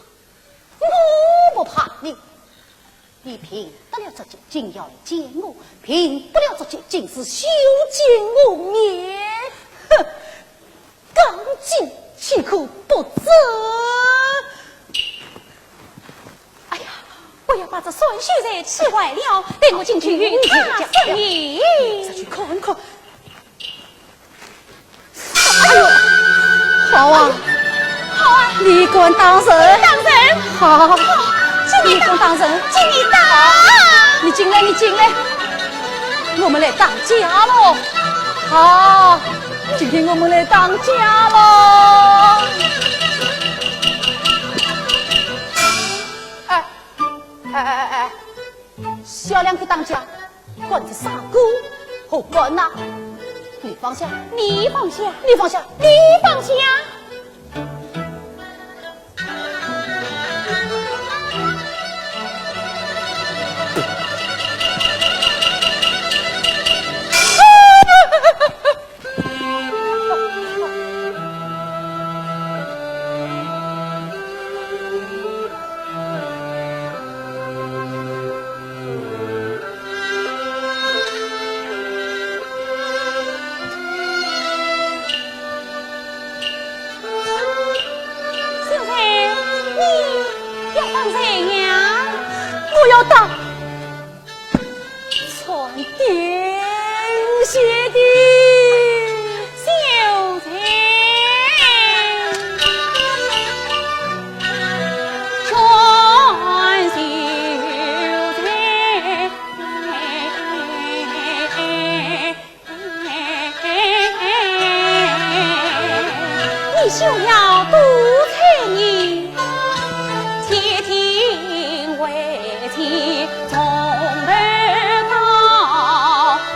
我不怕你。你平得了这劫，竟要来见我；平不了这劫，竟是休见我面。哼，刚进岂可不走？哎呀，我要把这酸秀才气坏了，待我进去与他商议。再去看看。 哎呦，好啊，好啊，你敢当真？当真。好，好，请你当，你敢当真？请你当。你进来，你进来，我们来打架喽。好，今天我们来打架喽。哎，哎，哎，哎，哎。 小两口打架，管这啥个好管呐？你放下，你放下，你放下，你放下。 秀才，你要打谁呀？我要打 穿钉鞋的秀才。穿秀才。 你休要多猜疑，且听为妻从头道。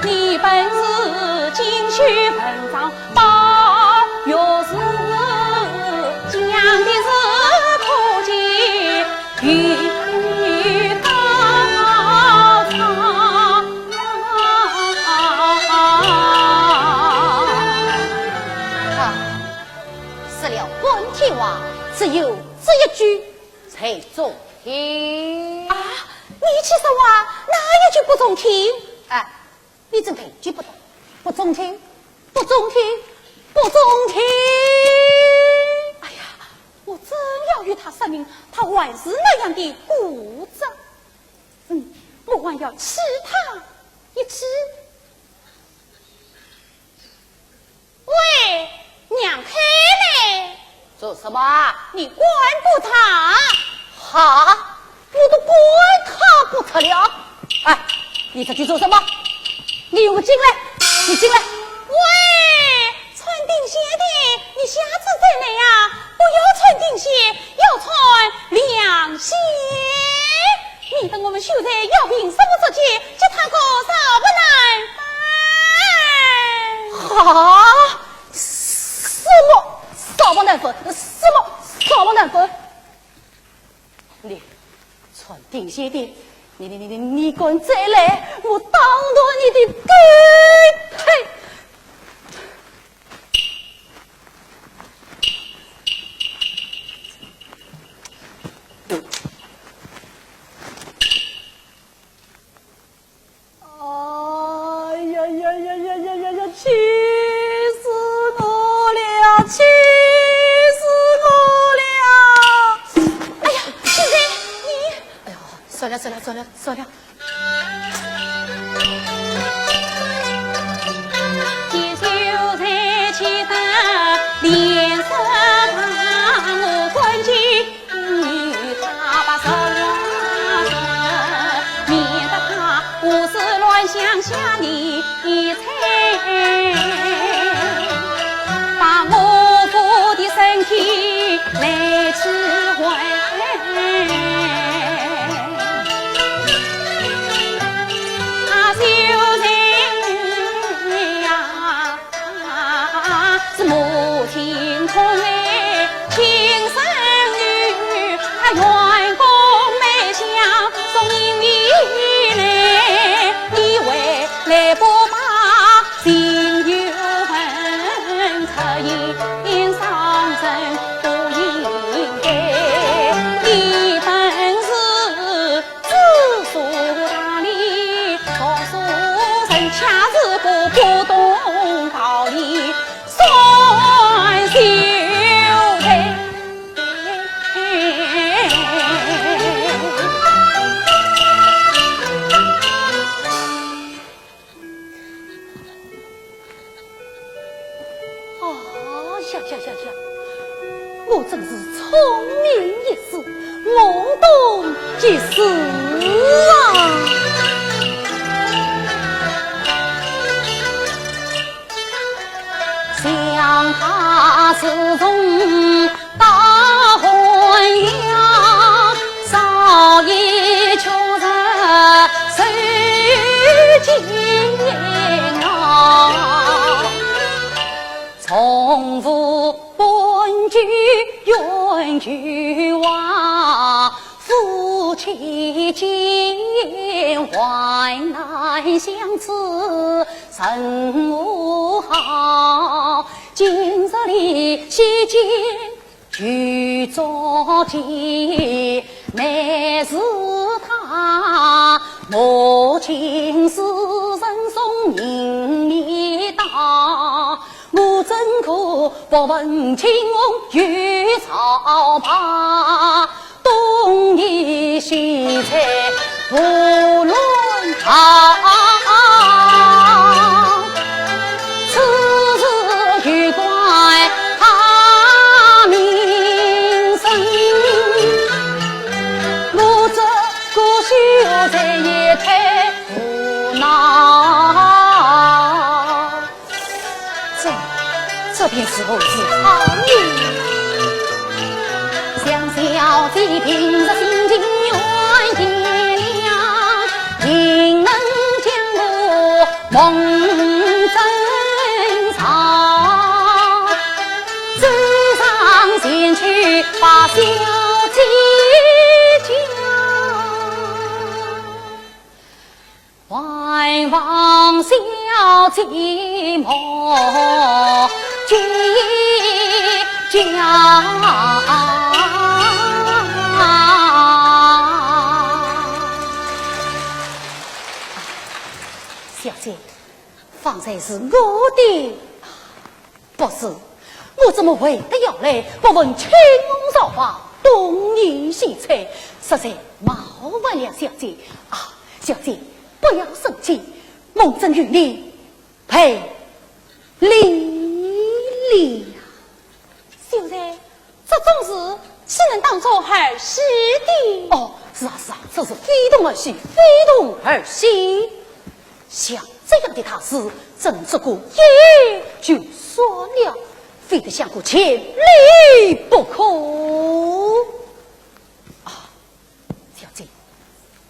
你本是进修文章，宝玉是讲的是科举 与高堂。啊，说了半天话，只有这一句才中听。啊，你且说话，哪一句不中听？哎， 你怎可以听不懂？不中听，不中听，不中听！哎呀，我正要与他说明，他还是那样的固执。嗯，我还要气他一气。 喂，让开嘞！做什么啊？你管不着。哈，我都管他不着了。哎，你这去做什么？你给我进来，你进来。喂，穿钉鞋的，你下次再来呀，不要穿钉鞋，要穿凉鞋。 免得我们秀才要凭什么作计，给他个扫把难分。哈？什么扫把难分？什么扫把难分？你穿钉鞋的，你你你你你敢再来，我当断你的狗腿！ 哎呀呀呀呀呀呀呀！气死我了！气死我了！哎呀，秀才，你……哎呦，算了算了算了算了。我真是聪明一世，懵懂一时啊。想他自从大婚呀，早已确实受尽啊。 从无半句怨句话，夫妻间患难相处甚和好。今日里喜见 举足间，乃是他，我今世人送人面到，我怎可不问青红与皂白，东移西猜胡乱逃。 此事有关他名声，我这个秀才也忒无奈。这，这便如何是好呢？ 想小姐平日心情远见了，定能将我梦真造。走上前去把小姐叫，还望小姐莫计较。 小姐，方才是我的不是，我怎么会得要来不问青红皂白，东移西猜，实在冒犯了小姐啊！小姐，不要生气，梦真与你赔礼了。 秀才，这种事岂能当作儿戏的？哦，是啊，是啊，这是非同儿戏，非同儿戏。像这样的大事，真是个也就算了，非得想个千里不可。啊，小姐，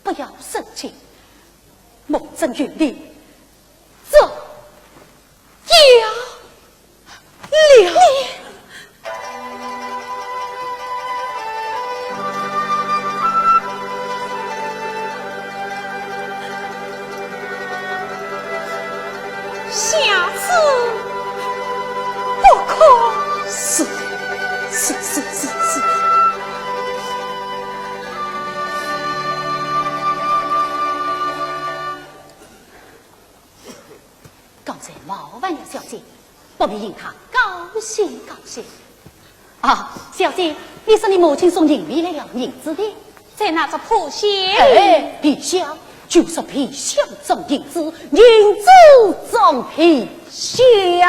不要生气，梦真与你这样 了。你下次不可。是，是，是，是，是。 刚才冒犯了小姐，不免因她高兴高兴。啊，小姐，你说你母亲送银米来了，银子呢？在那只皮箱。哎，皮箱，就说皮箱装银子，银子装皮箱。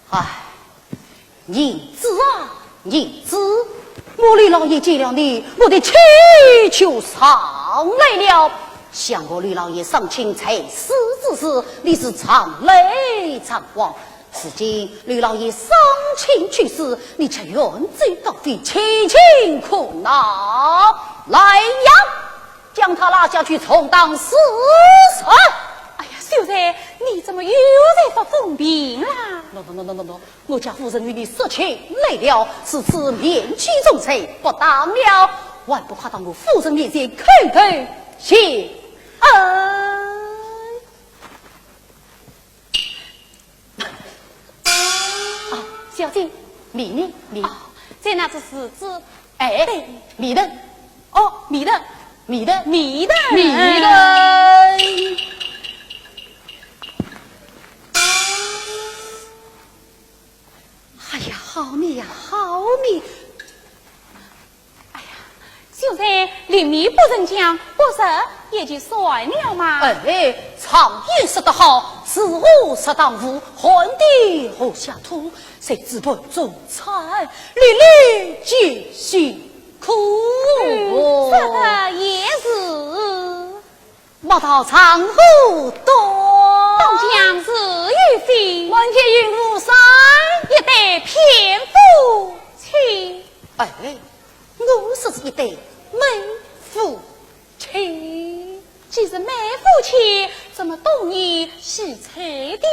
唉，银子啊，银子，我吕老爷见了你，我的气就上来了。想我吕老爷丧亲在世之时，你是常来常往，如今吕老爷丧亲去世，你却远走高飞，凄清苦恼。来呀！ 将他拉下去充当死人。哎呀，秀才，你怎么又在发疯病啦？喏喏喏喏喏喏，我家夫人与你说起来了，如此面欺众才，不当了，还不快到我夫人面前叩头谢恩。 啊，小姐，米呢？米。哦，在那只池子。哎，对。米呢？哦，米呢？米呢？米呢？米呢？米呢？哎呀，好米呀，好米！ 哎呀，秀才，连米不曾讲，不食也就算了嘛。哎，吃常言说得好，树下遮大树，寒天下雪土，谁知盘中餐，粒粒皆辛苦。嗯，说得也是。 莫道长河短，东墙自有西，满天云雾山一对偏夫妻。哎，我说是一对美夫妻。既是美夫妻，怎么东砚西吹的？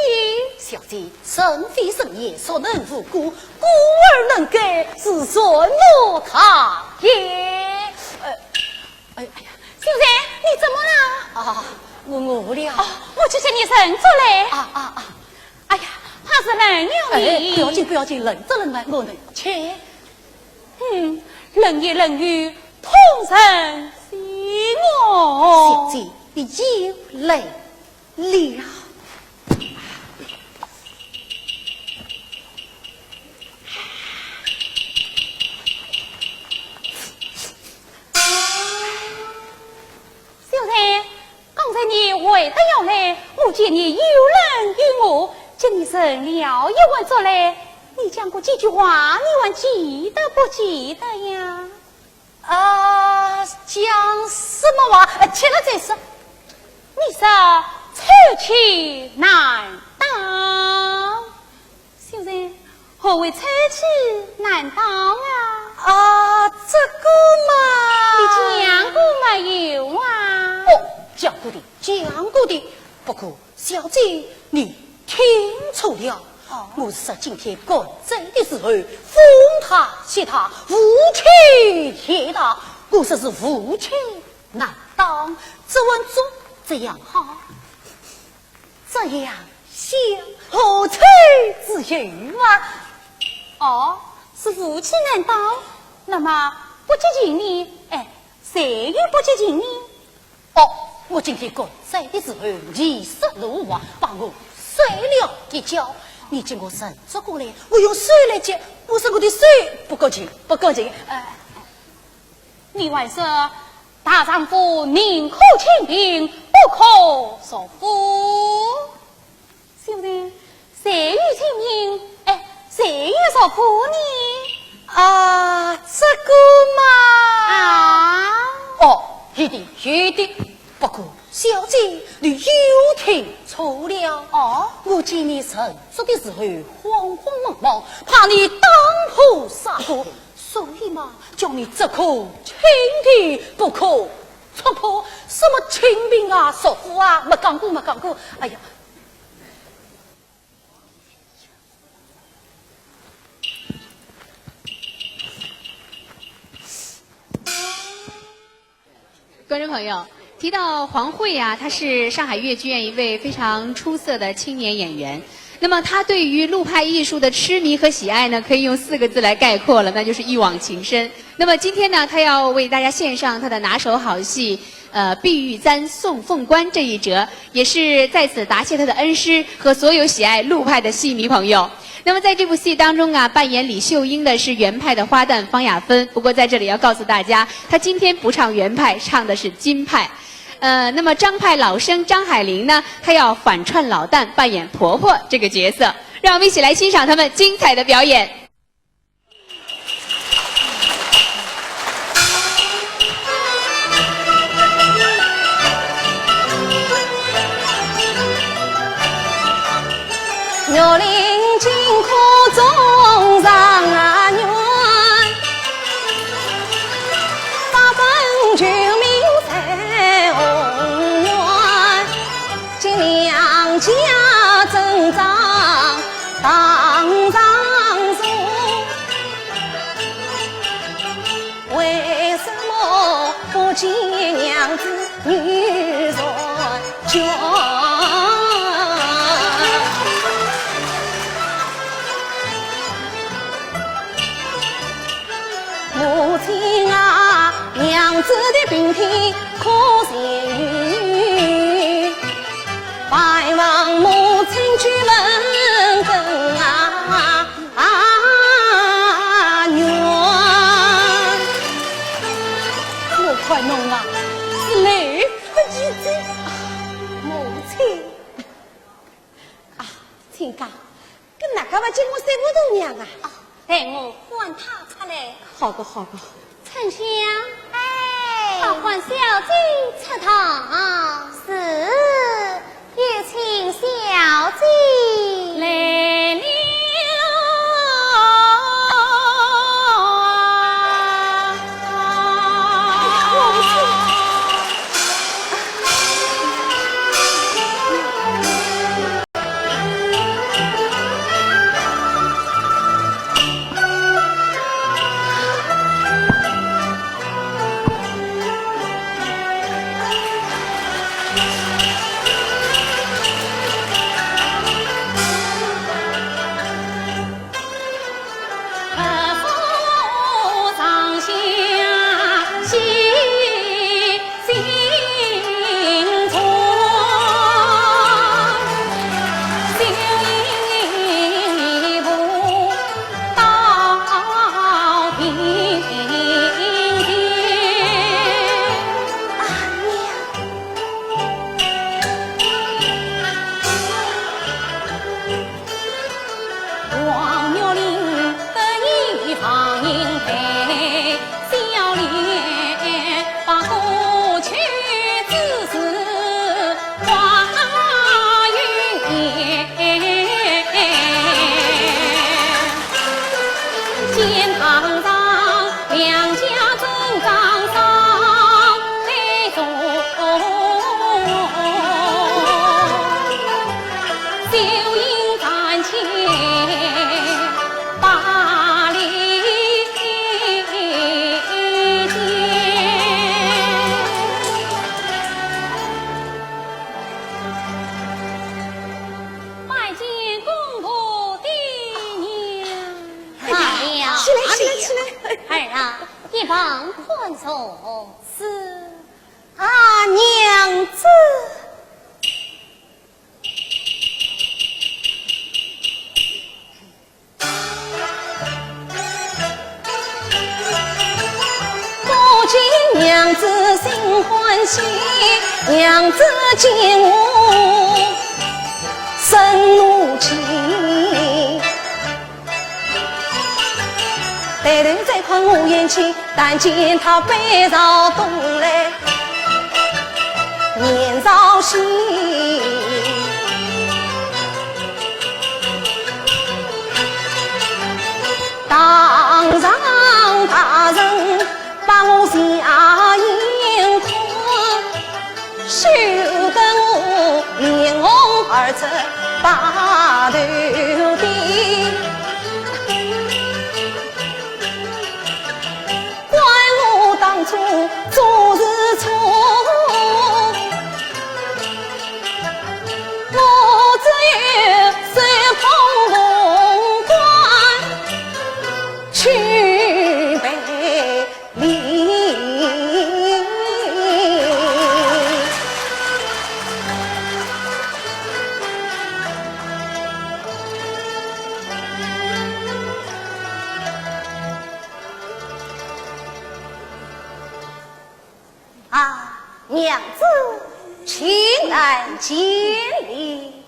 小姐，人非圣贤，孰能无过？过而能改，是善莫大焉。呃， 哎，哎呀，秀才，你怎么了？啊，我饿了。哦，我去给你盛粥来。啊，啊，啊。哎呀，怕是冷了你。哎，不要紧，不要紧，冷则冷啊，我能吃。嗯，冷也冷于痛人心哦。小姐，你又来了。 秀才，刚才你为得要来，我见你又冷又饿，给你盛了一碗粥来，你讲过几句话，你还记得不记得呀？ 啊，讲什么话？呃，吃了再说。你说臭气难当。秀才，何谓臭气难当啊？啊，这个嘛。你讲过没有啊？哦，讲过的，讲过的。不过 小姐，你听错了。哦。我是说今天赶斋的时候，风大雪大，雾气也大，我说是雾气难当，这碗粥这样好，这样香，何愁之有啊？哦，是雾气难当，那么不洁净呢？哎，谁又不洁净呢？ 哦，我今天赶斋的时候，泥石路滑，把我摔了一跤。你见我人走过来，我用手来接，我说我的手不干净，不干净。呃，你还说大丈夫宁可清贫，不可辱富。 秀才，谁与清贫，哎，谁与仇富呢？啊，这个嘛。啊？哦，有的，有的。不过，小姐，你又听错了。哦？我见你人走的时候慌慌忙忙，怕你打破砂锅，所以嘛，叫你只可清贫，不可辱富。什么清贫啊，仇富啊，没讲过，没讲过。哎呀， 观众朋友，提到黄慧呀，她是上海越剧院一位非常出色的青年演员。那么她对于陆派艺术的痴迷和喜爱呢，可以用四个字来概括了，那就是一往情深。那么今天呢，她要为大家献上她的拿手好戏，呃，《碧玉簪送凤冠》这一折，也是在此答谢她的恩师和所有喜爱陆派的戏迷朋友。 那么在这部戏当中啊，扮演李秀英的是原派的花旦方亚芬。不过在这里要告诉大家，她今天不唱原派，唱的是京派。呃，那么张派老生张海玲呢，她要反串老旦，扮演婆婆这个角色。让我们一起来欣赏她们精彩的表演。 玉林金科中状元，八分九名在红院，今娘家珍宝当场送。 为什么不见娘子女入轿？母亲啊，娘子的病体可痊愈？拜望母亲去问根啊，啊，愿。我看侬啊，是来不及哉。母亲亲家，搿哪个勿见我三五大娘啊？哦，待我唤她出来。好个，好个。春香，哎，快唤小姐出堂。是，有请小姐。来了。哎呀，我的天！ 拜见公婆爹娘。罢了。起来，起来，起来。儿啊，一旁宽坐。是。啊，娘子。 我见娘子心欢喜，娘子见我生怒气。抬头再看我眼前，但见她背朝东来，面朝西。 堂上大人把我斜眼看，羞得我面红耳赤把头低。怪我当初做事错， 我只有手捧凤冠去赔礼。啊，娘子，请安见礼。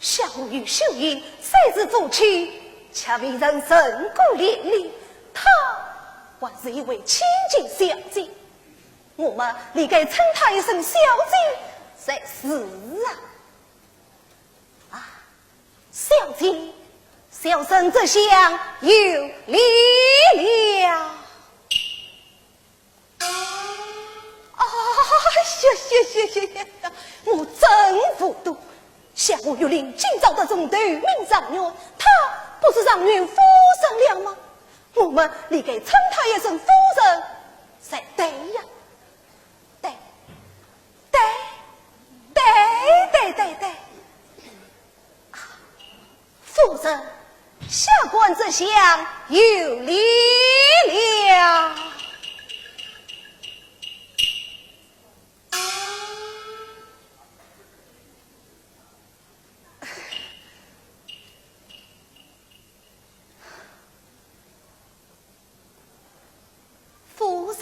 想我与秀英虽是夫妻，却未曾成过连理，她还是一位千金小姐，我们理该称她一声小姐才是啊。啊，小姐，小生这厢有礼了。 哎呀呀呀呀呀！我真糊涂。想我玉林今朝得中头名状元，她不是状元夫人了吗？我们理该称她一声夫人才对呀。对，对，对，对，对，对。 夫人，下官这厢有礼了。夫人，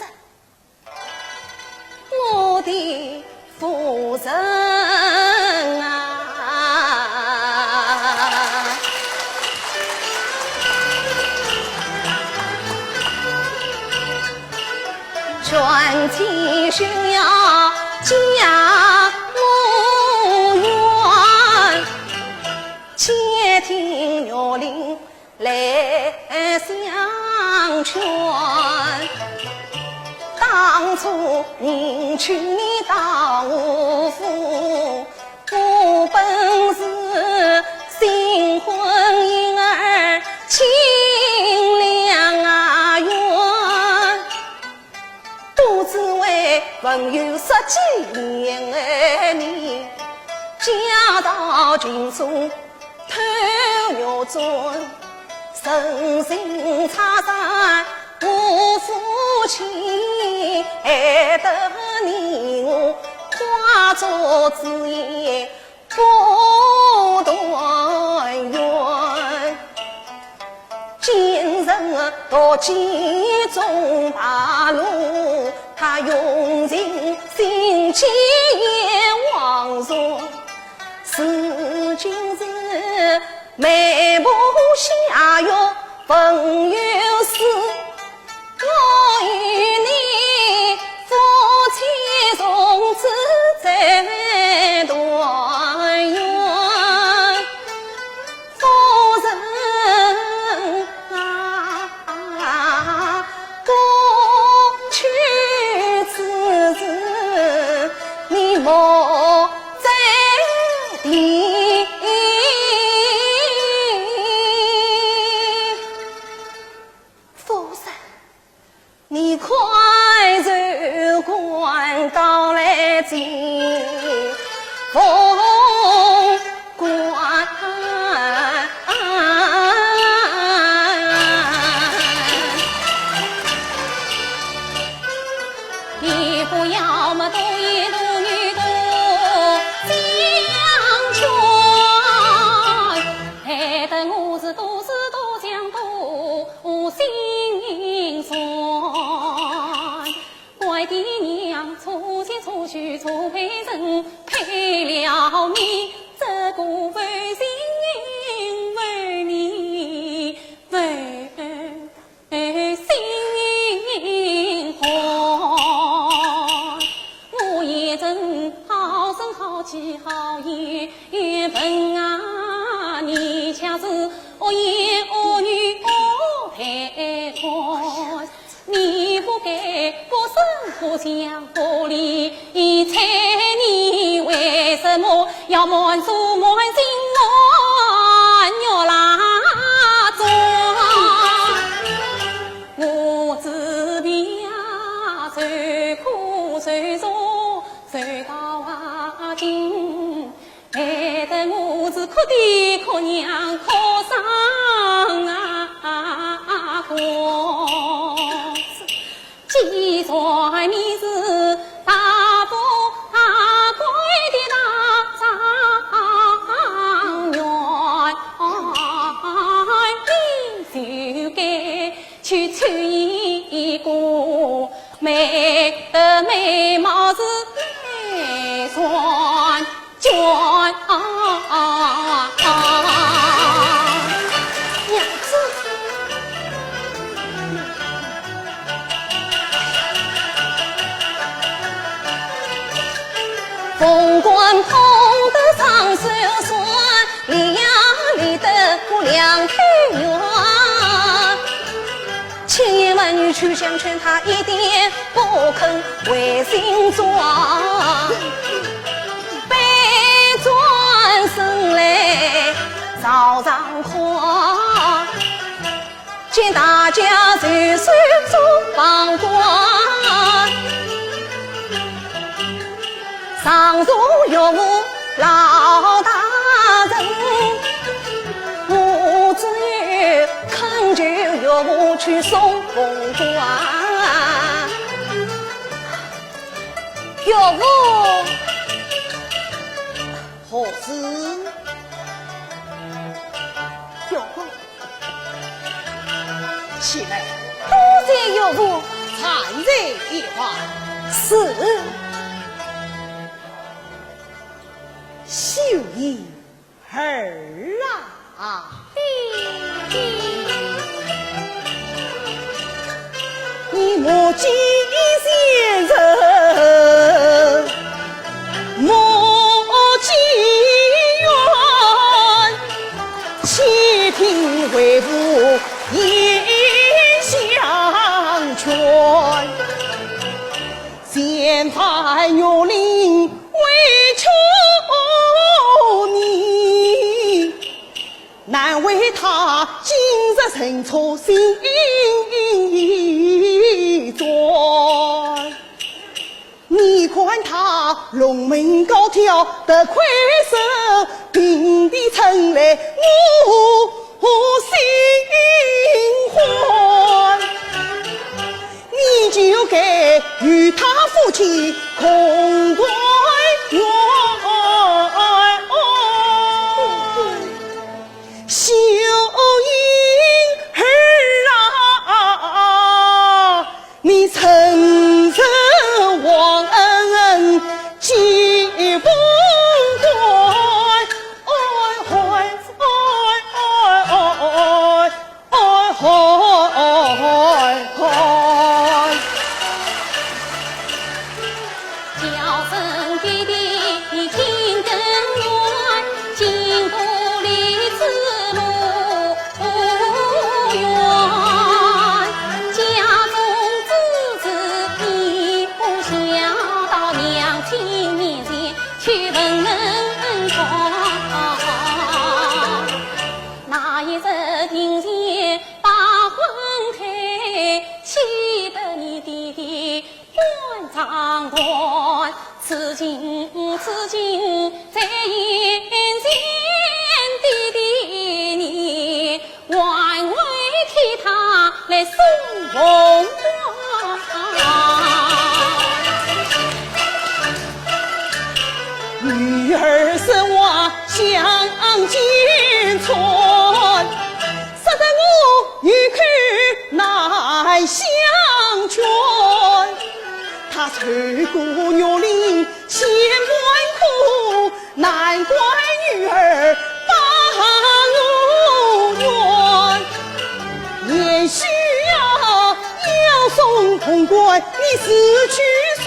我的夫人啊！君呀，家无缘，且听玉林来相劝。当初你娶你到我府，我本是新婚燕尔，情两啊愿。 都只为朋友说起年儿年，家道轻松偷玉簪，人心拆散无夫妻，害得你我化作纸鸢 不团圆。今日独骑中白鹿，他用尽心机也枉然。如今是眉目下有朋友死， 我与你夫妻从此再团圆。夫人啊，过去之事，你莫再提。夫人， 你快入观，到来见凤冠。你不要么多言多语多相劝，害得我是多思多想多 心酸。怪爹娘初见初娶初配人，配了你，这个负心负义负心汉。我也曾好声好气好言问啊，你却是恶言恶语恶待我。 你不该不声不响不理睬，你为什么要瞒书瞒信瞒药蜡烛？我这病啊，受苦受zor，受到啊今， 害得我是哭爹哭娘哭丧啊哭。既然你是大富大贵的大状元，你就该去娶一个 美，呃，美貌是美婵娟。娘子。凤冠捧得双手攥，理呀理得我两腿软。 千言万语去相劝，他一点不肯回心转。背转身来朝上看，见大家袖手旁观。 上座岳父老大人，我只有恳求岳父去送凤冠。岳父。何事？岳父。 起来。多谢岳父。站在一旁。是。秀英儿啊。爹爹。你母亲先生今日乘车心转。你看他龙门高挑的魁首，平地成雷我心欢。你就该与他夫妻共团圆。 小英儿啊，你趁热忘恩记不该。哎，哎，哎，哎，哎，哎，哎，哎。 那一日庭前把婚退，气得你爹爹关上关，此情此景在眼前，爹爹你还会替他来送红光。 女儿说话向前传，说得我有口难相劝。他受过玉林千般苦，难怪女儿把我怨。贤婿呀，要送红冠，你自去送，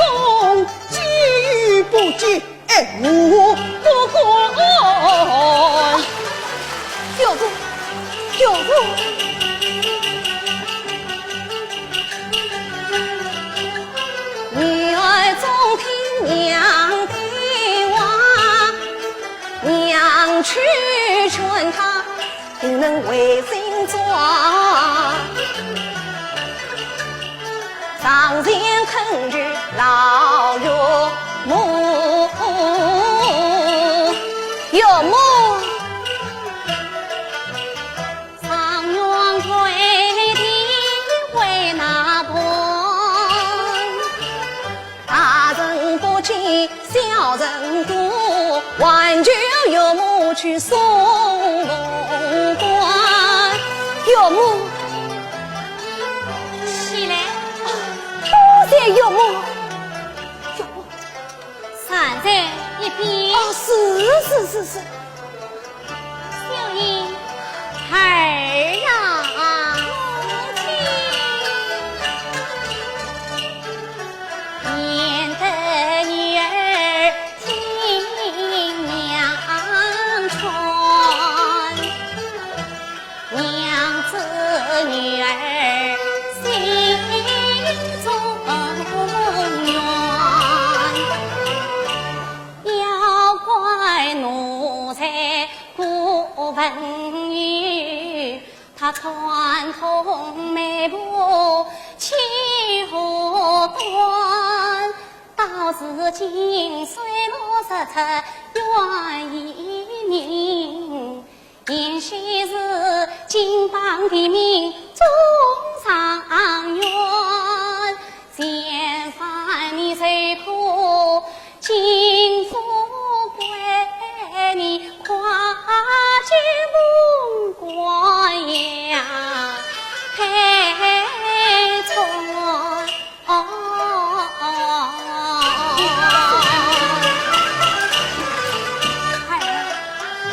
给与不给， 哎，我不管。岳父，岳父。女儿总听娘的话，娘去劝他，定能回心转。 上前恳求老岳母。岳母。状元跪地为哪般？大人不见 小人过，还求岳母去送红冠。岳母。起来。多谢岳母。岳母。站在一边。啊，是，是，是，是。 小英儿啊，母亲。免得女儿听娘劝，娘知女儿心中怨。 要怪奴才顾文友，他串通媒婆欺騙官，到如今虽然说出原因， 贤婿是金榜题名中状元，前番你受苦，今富贵你跨进红冠呀，配穿。 哦，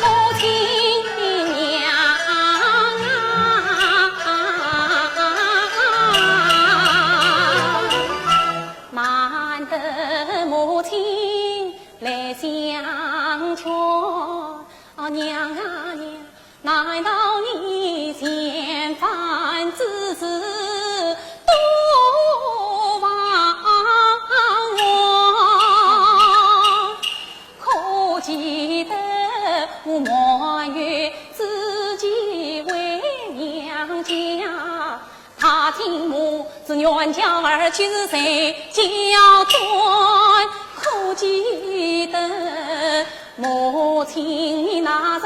母亲娘啊，瞒得母亲来相劝，哦，娘啊娘， 难道你前番之事都忘忘？可记得我瞒有知己为心目，只愿娇儿吉日在家转，可记得母亲你那日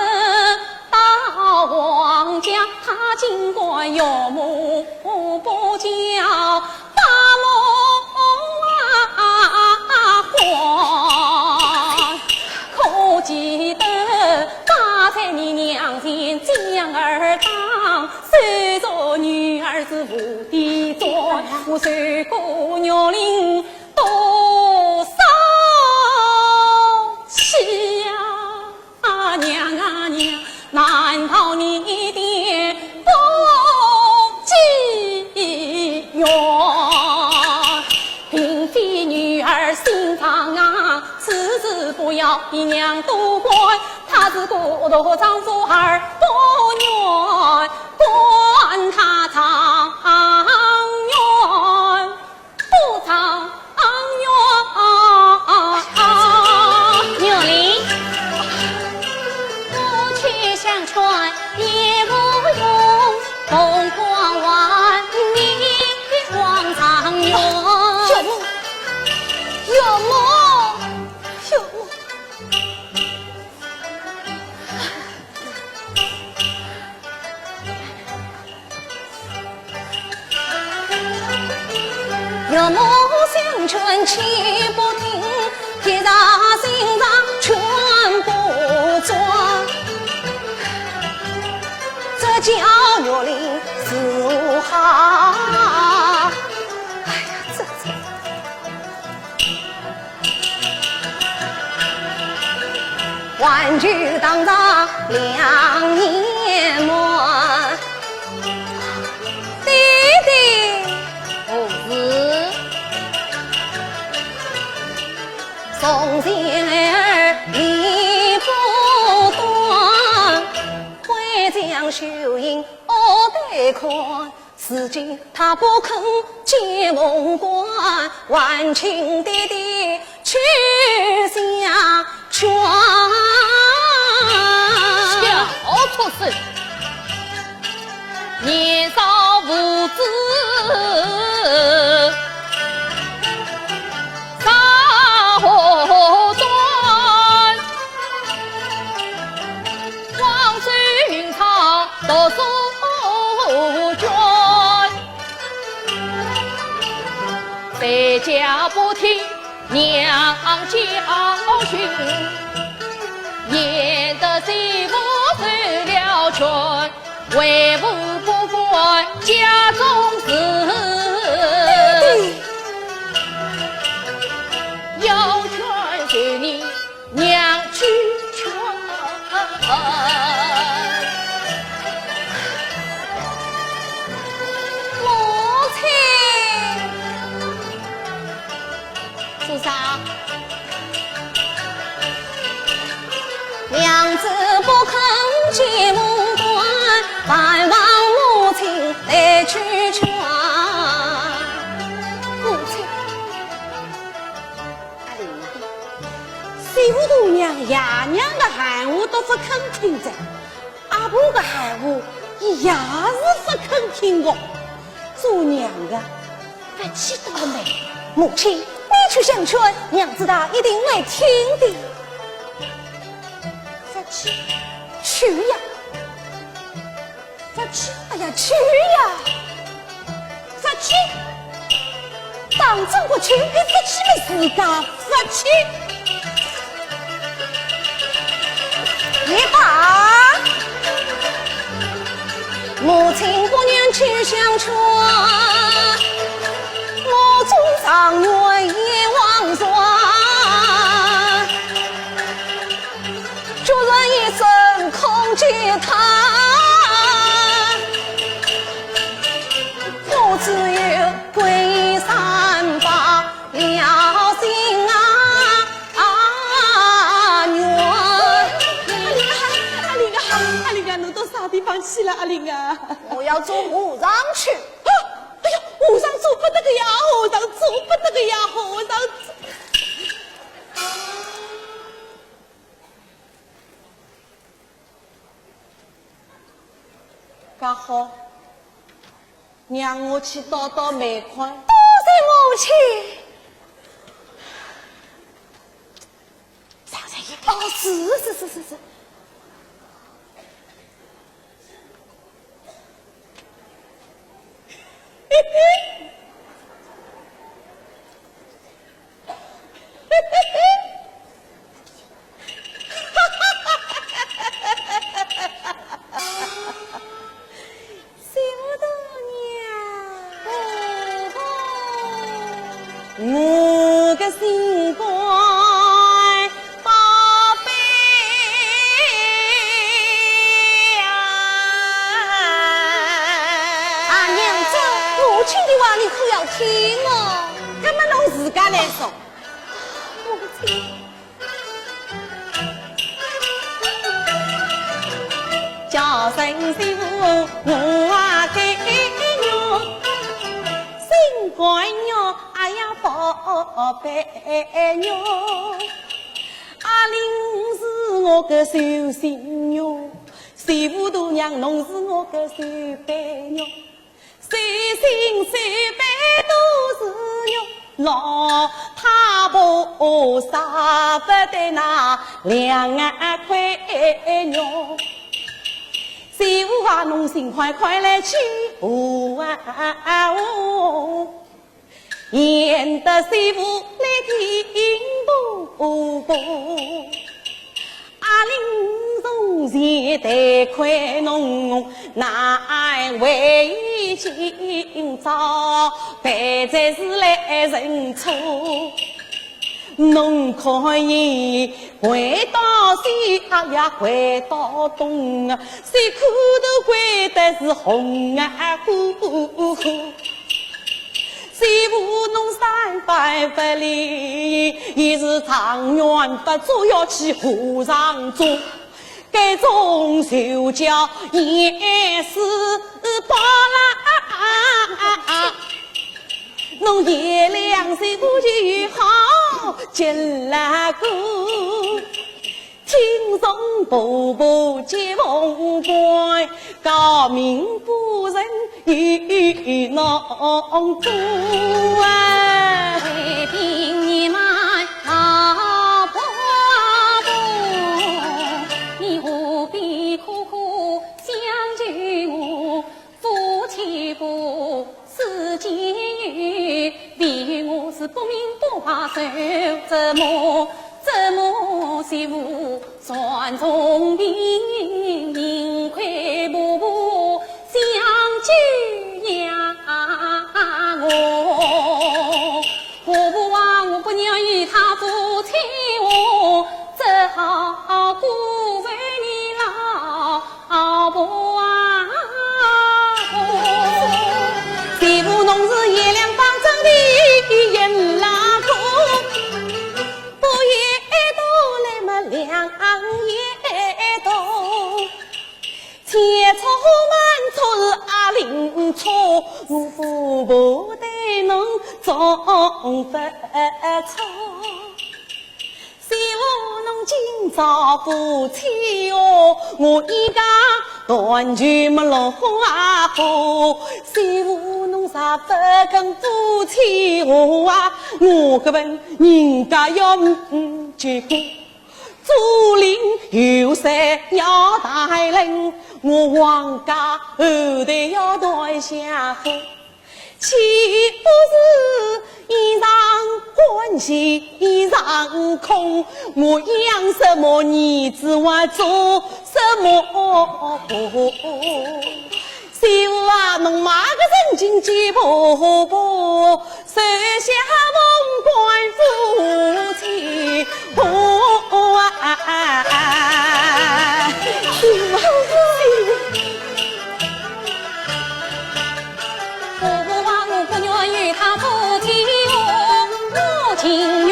到王家，她金冠玉抹不教，把母啊唤。可记得她在你娘前将儿打， 虽说女儿是无底钻，我受过玉林多少气呀！啊，娘啊娘，难逃你的不计远。并非女儿心肠啊，此事不要你娘多管，她是孤独丈夫儿不愿，管她丈人不丈人。玉林，我去相劝也无用，凤冠还你王丈人。岳母，岳母，岳母。 岳母相劝气不听，一场心肠劝不转，这叫玉林如何？哎呀，这，这。 还求堂上两年满。爹爹。何事？从前儿理不断，会将秀英恶待惯， 如今她不肯见凤冠，还请爹爹去相劝。小畜生，年少无知，啥好端？光追云长 读书卷，在家不听娘教训，演得媳妇受了劝，为父不管家中事，有权随你 娘去劝。母亲。做啥？娘子不肯见凤冠，还望母亲来去劝。母亲。 阿林，媳妇大娘爷娘的闲话都不肯听的，阿婆的闲话伊也是不肯听的。做娘的，不气倒霉。母亲，你去相劝，娘子她一定会听的。不去，去呀。 不去，哎呀，去呀！不去，当真不去，还不去么自家不去。也罢，母亲不愿去相劝，我终常怨阎王船。 决然一声空见他，我只有归山罢了心啊，啊，愿。阿林啊，阿林啊，侬到啥地方去了，阿林啊？我要做和尚去。啊，哎呀，和尚做不得个呀，和尚做不得个呀，和尚做。 刚好，让我去倒倒霉看。多谢母亲。上来一看。哦，是，是，是，是，是。媳妇大娘。我个心肝宝贝呀！啊，娘子，母亲的话你可要听哦。那么侬自家来说。母亲。 叫声媳妇我啊该肉，心肝肉，哎呀宝贝肉。阿玲是我个寿星肉，媳妇大娘侬是我个寿背肉。 手心手背都是肉，老太婆舍不得那两块肉。媳妇啊，侬尽快快来取啊哦，贤德媳妇来听婆婆。 阿玲从前待亏侬，难为今朝，备在是来认错。侬可以跪到西啊呀，跪到东啊，西苦头跪得是红啊呼呼。 媳妇侬三番不离，伊是状元不做要去和尚做，该种就叫严世蕃啦。侬贤良媳妇就好见了个。 听从婆婆接凤冠，诰命夫人与侬做啊。为凭你们老婆婆，你何必苦苦相求我？夫妻不 是己有，为我是不明不白受折磨，折磨媳妇算聪明，幸亏婆婆相救呀我。婆婆啊，我不愿与他夫妻和，只好辜负你老 阿婆啊，媳妇侬是贤良方正的贤老公，不也多来么两也多，千错万错是阿玲错，我婆婆对侬总不错。 媳妇侬今朝夫妻哦，我一家团聚么落花火。媳妇侬若不肯夫妻和啊，我搿份人家要，嗯，结婚。左邻右舍要带领，我王家后代要断香火。 岂不是一场欢喜一场空？我养什么儿子，我做什么婆？媳妇啊，侬买个人情寄婆婆，收下凤冠夫妻和啊。媳妇，媳妇。 婆婆啊，我不愿与他夫妻和，我情愿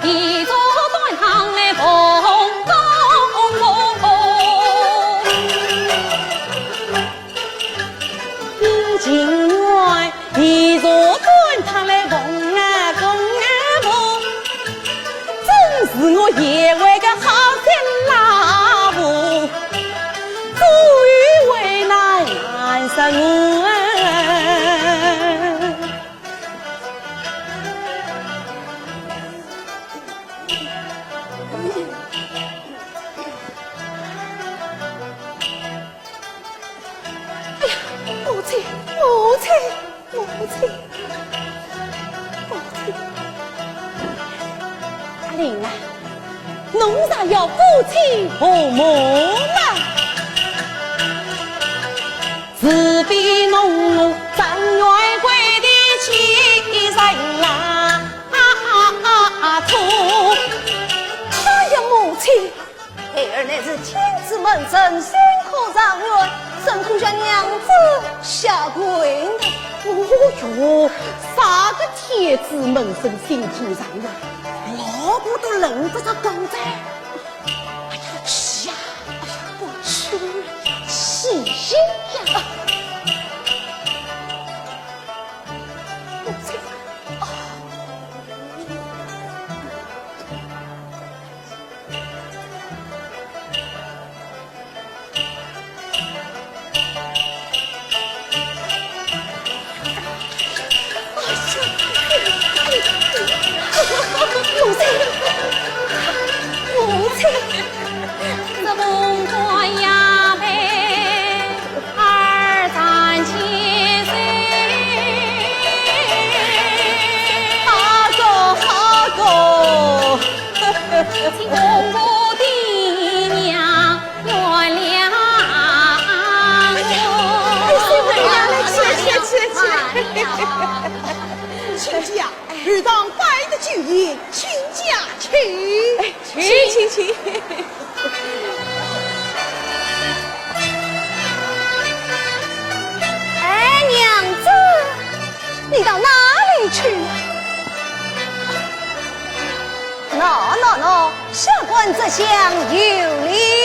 一座断堂来奉公公。你情愿一座断堂来奉啊公啊奉，真是我贤惠个好小母亲，母亲，母亲。阿林啊，侬若要夫妻和睦嘛，是非侬我状元归的亲人啊！啊啊啊啊！错！哎呀，母亲， 孩儿乃是天子门生，新科状元，怎可向娘子下跪呢？哦哟，啥个天子门生、新科状元，老婆都轮不着讲哉。哎呀，去呀！哎呀，不去了，起心呀！啊，母亲，啊。 母亲，母亲。这凤冠霞帔二三千岁。好个，好个。请公婆爹娘原谅我。哎呀，来，来，来，来，来。亲家，后堂摆的酒宴，请家请。哎，请，请，请。 哎，娘子，你到哪里去了？喏，喏，喏，下官这厢有礼。